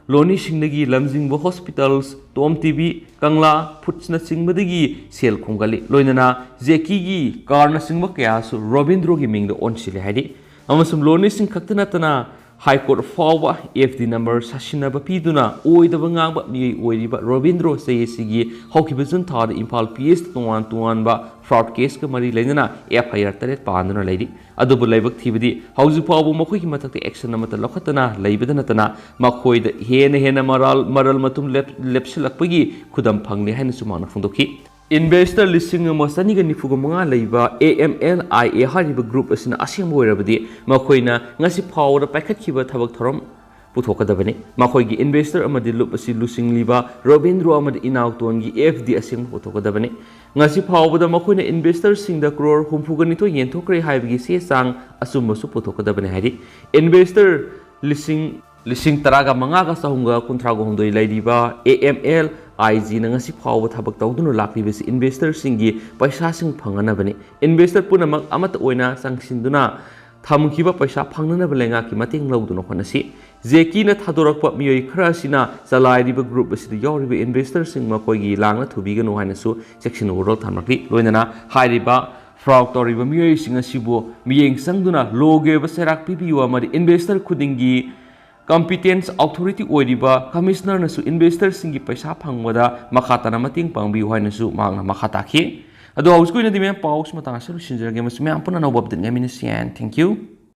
ꯂꯣꯅꯤꯁꯤꯡꯗꯒꯤ ꯂꯝꯖꯤꯡꯕ ꯍꯣꯁꯄꯤꯇꯥꯜꯁ, ꯇꯣꯝ ꯇꯤꯚꯤ, ꯀꯪꯂꯥ ꯐꯨꯗꯁꯅꯆꯤꯡꯕꯗꯒꯤ ꯁꯦꯜ ꯈꯣꯝꯒꯠꯂꯤ꯫ ꯂꯣꯏꯅꯅ ꯖꯦꯀꯤꯒꯤ ꯀꯥꯔꯅꯆꯤꯡꯕ ꯀꯌꯥꯁꯨ ꯔꯣꯕꯤꯟꯗ꯭ꯔꯣꯒꯤ ꯃꯤꯡꯗ ꯑꯣꯟꯁꯤꯜꯂꯤ ꯍꯥꯏꯔꯤ꯫ ꯑꯃꯁꯨꯡ ꯂꯣꯅꯤꯁꯤꯡ ꯈꯛꯇ ꯅꯠꯇꯅ ꯍꯥꯏ ꯀꯣꯔꯠ ꯐꯥꯎꯕ ꯑꯦꯐ ꯗꯤ ꯅꯝꯕꯔ ꯁꯥꯁꯤꯟꯅꯕ ꯄꯤꯗꯨꯅ ꯑꯣꯏꯗꯕ ꯉꯥꯡꯕ ꯃꯤꯑꯣꯏ ꯑꯣꯏꯔꯤꯕ ꯔꯣꯕꯤꯟꯗ꯭ꯔꯣ ꯆꯌꯦꯁꯤꯒꯤ ꯍꯧꯈꯤꯕ ꯖꯨꯟ ꯊꯥꯗ ꯏꯝꯐꯥꯜ ꯄꯤ ꯑꯦꯁꯇ ꯇꯣꯉꯥꯟ ꯇꯣꯉꯥꯟꯕ ꯐ꯭ꯔꯥꯎꯗ ꯀꯦꯁꯀ ꯃꯔꯤ ꯂꯩꯅꯅ ꯑꯦꯐ ꯑꯥꯏ ꯑꯥꯔ ꯇꯔꯦꯠ ꯄꯥꯟꯗꯨꯅ ꯂꯩꯔꯤ꯫ ꯑꯗꯨꯕꯨ ꯂꯥꯏꯕꯛ ꯊꯤꯕꯗꯤ ꯍꯧꯖꯤꯛ ꯐꯥꯎꯕ ꯃꯈꯣꯏꯒꯤ ꯃꯊꯛꯇ ꯑꯦꯛꯁꯟ ꯑꯃꯠꯇ ꯂꯧꯈꯠꯇꯅ ꯂꯩꯕꯗ ꯅꯠꯇꯅ ꯃꯈꯣꯏꯗ ꯍꯦꯟꯅ ꯍꯦꯟꯅ ꯃꯔꯥꯜ, ꯃꯔꯜ ꯃꯇꯨꯝ ꯂꯦꯞ-, ꯂꯦꯞꯁꯤꯜꯂꯛꯄꯒꯤ ꯈꯨꯗꯝ ꯐꯪꯂꯦ ꯍꯥꯏꯅꯁꯨ ꯃꯍꯥꯛꯅ ꯐꯣꯡꯗꯣꯛꯈꯤ꯫ ꯏꯟꯚꯦꯁꯇꯔ ꯂꯤꯁꯤꯡ ꯑꯃ ꯆꯅꯤꯒ ꯅꯤꯐꯨꯒ ꯃꯉꯥ ꯂꯩꯕ ꯑꯦ ꯑꯦꯝ ꯑꯦꯜ ꯑꯥꯏ ꯑꯦ ꯍꯥꯏꯔꯤꯕ ꯒ꯭ꯔꯨꯞ ꯑꯁꯤꯅ ꯑꯁꯦꯡꯕ ꯑꯣꯏꯔꯕꯗꯤ ꯃꯈꯣꯏꯅ ꯉꯁꯤ ꯐꯥꯎꯕꯗ ꯄꯥꯏꯈꯠꯈꯤꯕ ꯊꯕꯛ ꯊꯧꯔꯝ ꯄꯨꯊꯣꯛꯀꯗꯕꯅꯤ꯫ ꯃꯈꯣꯏꯒꯤ ꯏꯟꯚꯦꯁꯇꯔ ꯑꯃꯗꯤ ꯂꯨꯞ ꯑꯁꯤ ꯂꯨꯆꯤꯡꯂꯤꯕ ꯔꯣꯕꯤꯟꯗ꯭ꯔꯣ ꯑꯃꯗꯤ ꯏꯅꯥꯎꯇꯣꯟꯒꯤ ꯑꯦꯐ ꯗꯤ ꯑꯁꯦꯡꯕ ꯄꯨꯊꯣꯛꯀꯗꯕꯅꯤ꯫ ꯉꯁꯤ ꯐꯥꯎꯕꯗ ꯃꯈꯣꯏꯅ ꯏꯟꯚꯦꯁꯇꯔꯁꯤꯡꯗ ꯀ꯭ꯔꯣꯔ ꯍꯨꯝꯐꯨꯒ ꯅꯤꯊꯣꯏ ꯌꯦꯟꯊꯣꯛꯈ꯭ꯔꯦ ꯍꯥꯏꯕꯒꯤ ꯆꯦ ꯆꯥꯡ ꯑꯆꯨꯝꯕꯁꯨ ꯄꯨꯊꯣꯛꯀꯗꯕꯅꯤ ꯍꯥꯏꯔꯤ꯫ ꯏꯟꯚꯦꯁꯇꯔ ꯂꯤꯁꯤꯡ, ꯂꯤꯁꯤꯡ ꯇꯔꯥꯒ ꯃꯉꯥꯒ ꯆꯍꯨꯝꯒ ꯀꯨꯟꯊ꯭ꯔꯥꯒ ꯍꯨꯝꯗꯣꯏ ꯂꯩꯔꯤꯕ ꯑꯦ ꯑꯦꯝ ꯑꯦꯜ ꯑꯥꯏ ꯖꯤꯅ ꯉꯁꯤ ꯐꯥꯎꯕ ꯊꯕꯛ ꯇꯧꯗꯨꯅ ꯂꯥꯛꯂꯤꯕꯁꯤ ꯏꯟꯚꯦꯁꯇꯔꯁꯤꯡꯒꯤ ꯄꯩꯁꯥꯁꯤꯡ ꯐꯪꯅꯅꯕꯅꯤ꯫ ꯏꯟꯚꯦꯁꯇꯔ ꯄꯨꯝꯅꯃꯛ ꯑꯃꯠꯇ ꯑꯣꯏꯅ ꯆꯪꯁꯤꯟꯗꯨꯅ ꯊꯝꯈꯤꯕ ꯄꯩꯁꯥ ꯐꯪꯅꯅꯕ ꯂꯩꯉꯥꯛꯀꯤ ꯃꯇꯦꯡ ꯂꯧꯗꯨꯅ ꯍꯣꯠꯅꯁꯤ꯫ ꯖꯦꯀꯤꯅ ꯊꯥꯗꯣꯔꯛꯄ ꯃꯤꯑꯣꯏ ꯈꯔ ꯑꯁꯤꯅ ꯆꯂꯥꯏꯔꯤꯕ ꯒ꯭ꯔꯨꯞ ꯑꯁꯤꯗ ꯌꯥꯎꯔꯤꯕ ꯏꯟꯚꯦꯁꯇꯔꯁꯤꯡ ꯃꯈꯣꯏꯒꯤ ꯂꯥꯡꯅ ꯊꯨꯕꯤꯒꯅꯨ ꯍꯥꯏꯅꯁꯨ ꯆꯦꯛꯁꯤꯟ ꯋꯥꯔꯣꯜ ꯊꯝꯂꯛꯂꯤ꯫ ꯂꯣꯏꯅꯅ ꯍꯥꯏꯔꯤꯕ ꯐ꯭ꯔꯥꯎꯗ ꯇꯧꯔꯤꯕ ꯃꯤꯑꯣꯏꯁꯤꯡ ꯑꯁꯤꯕꯨ ꯃꯤꯠꯌꯦꯡ ꯆꯪꯗꯨꯅ ꯂꯣꯒꯤ ꯑꯣꯏꯕ ꯆꯩꯔꯥꯛ ꯄꯤꯕꯤꯌꯨ ꯑꯃꯗꯤ ꯏꯟꯚꯦꯁꯇꯔ ꯈꯨꯗꯤꯡꯒꯤ ꯀꯝꯄꯤꯇꯦꯟꯁ ꯑꯣꯊꯣꯔꯤꯇꯤ ꯑꯣꯏꯔꯤꯕ ꯀꯃꯤꯁꯅꯔꯅꯁꯨ ꯏꯟꯚꯦꯁꯇꯔꯁꯤꯡꯒꯤ ꯄꯩꯁꯥ ꯐꯪꯕꯗ ꯃꯈꯥ ꯇꯥꯅ ꯃꯇꯦꯡ ꯄꯥꯡꯕꯤꯌꯨ ꯍꯥꯏꯅꯁꯨ ꯃꯍꯥꯛꯅ ꯃꯈꯥ ꯇꯥꯈꯤ꯫ ꯑꯗꯣ ꯍꯧꯖꯤꯛꯀꯤ ꯑꯣꯏꯅꯗꯤ ꯃꯌꯥꯝ ꯄꯥꯎꯁꯤ ꯃꯇꯥꯡ ꯑꯁꯤꯗ ꯂꯣꯏꯁꯤꯟꯖꯔꯒꯦ꯫ ꯃꯁꯤ ꯃꯌꯥꯝ ꯄꯨꯟꯅ ꯑꯅꯧꯕ ꯑꯞꯗꯦꯠ ꯉꯥꯏꯃꯤꯟꯅꯁꯤ꯫ And thank you.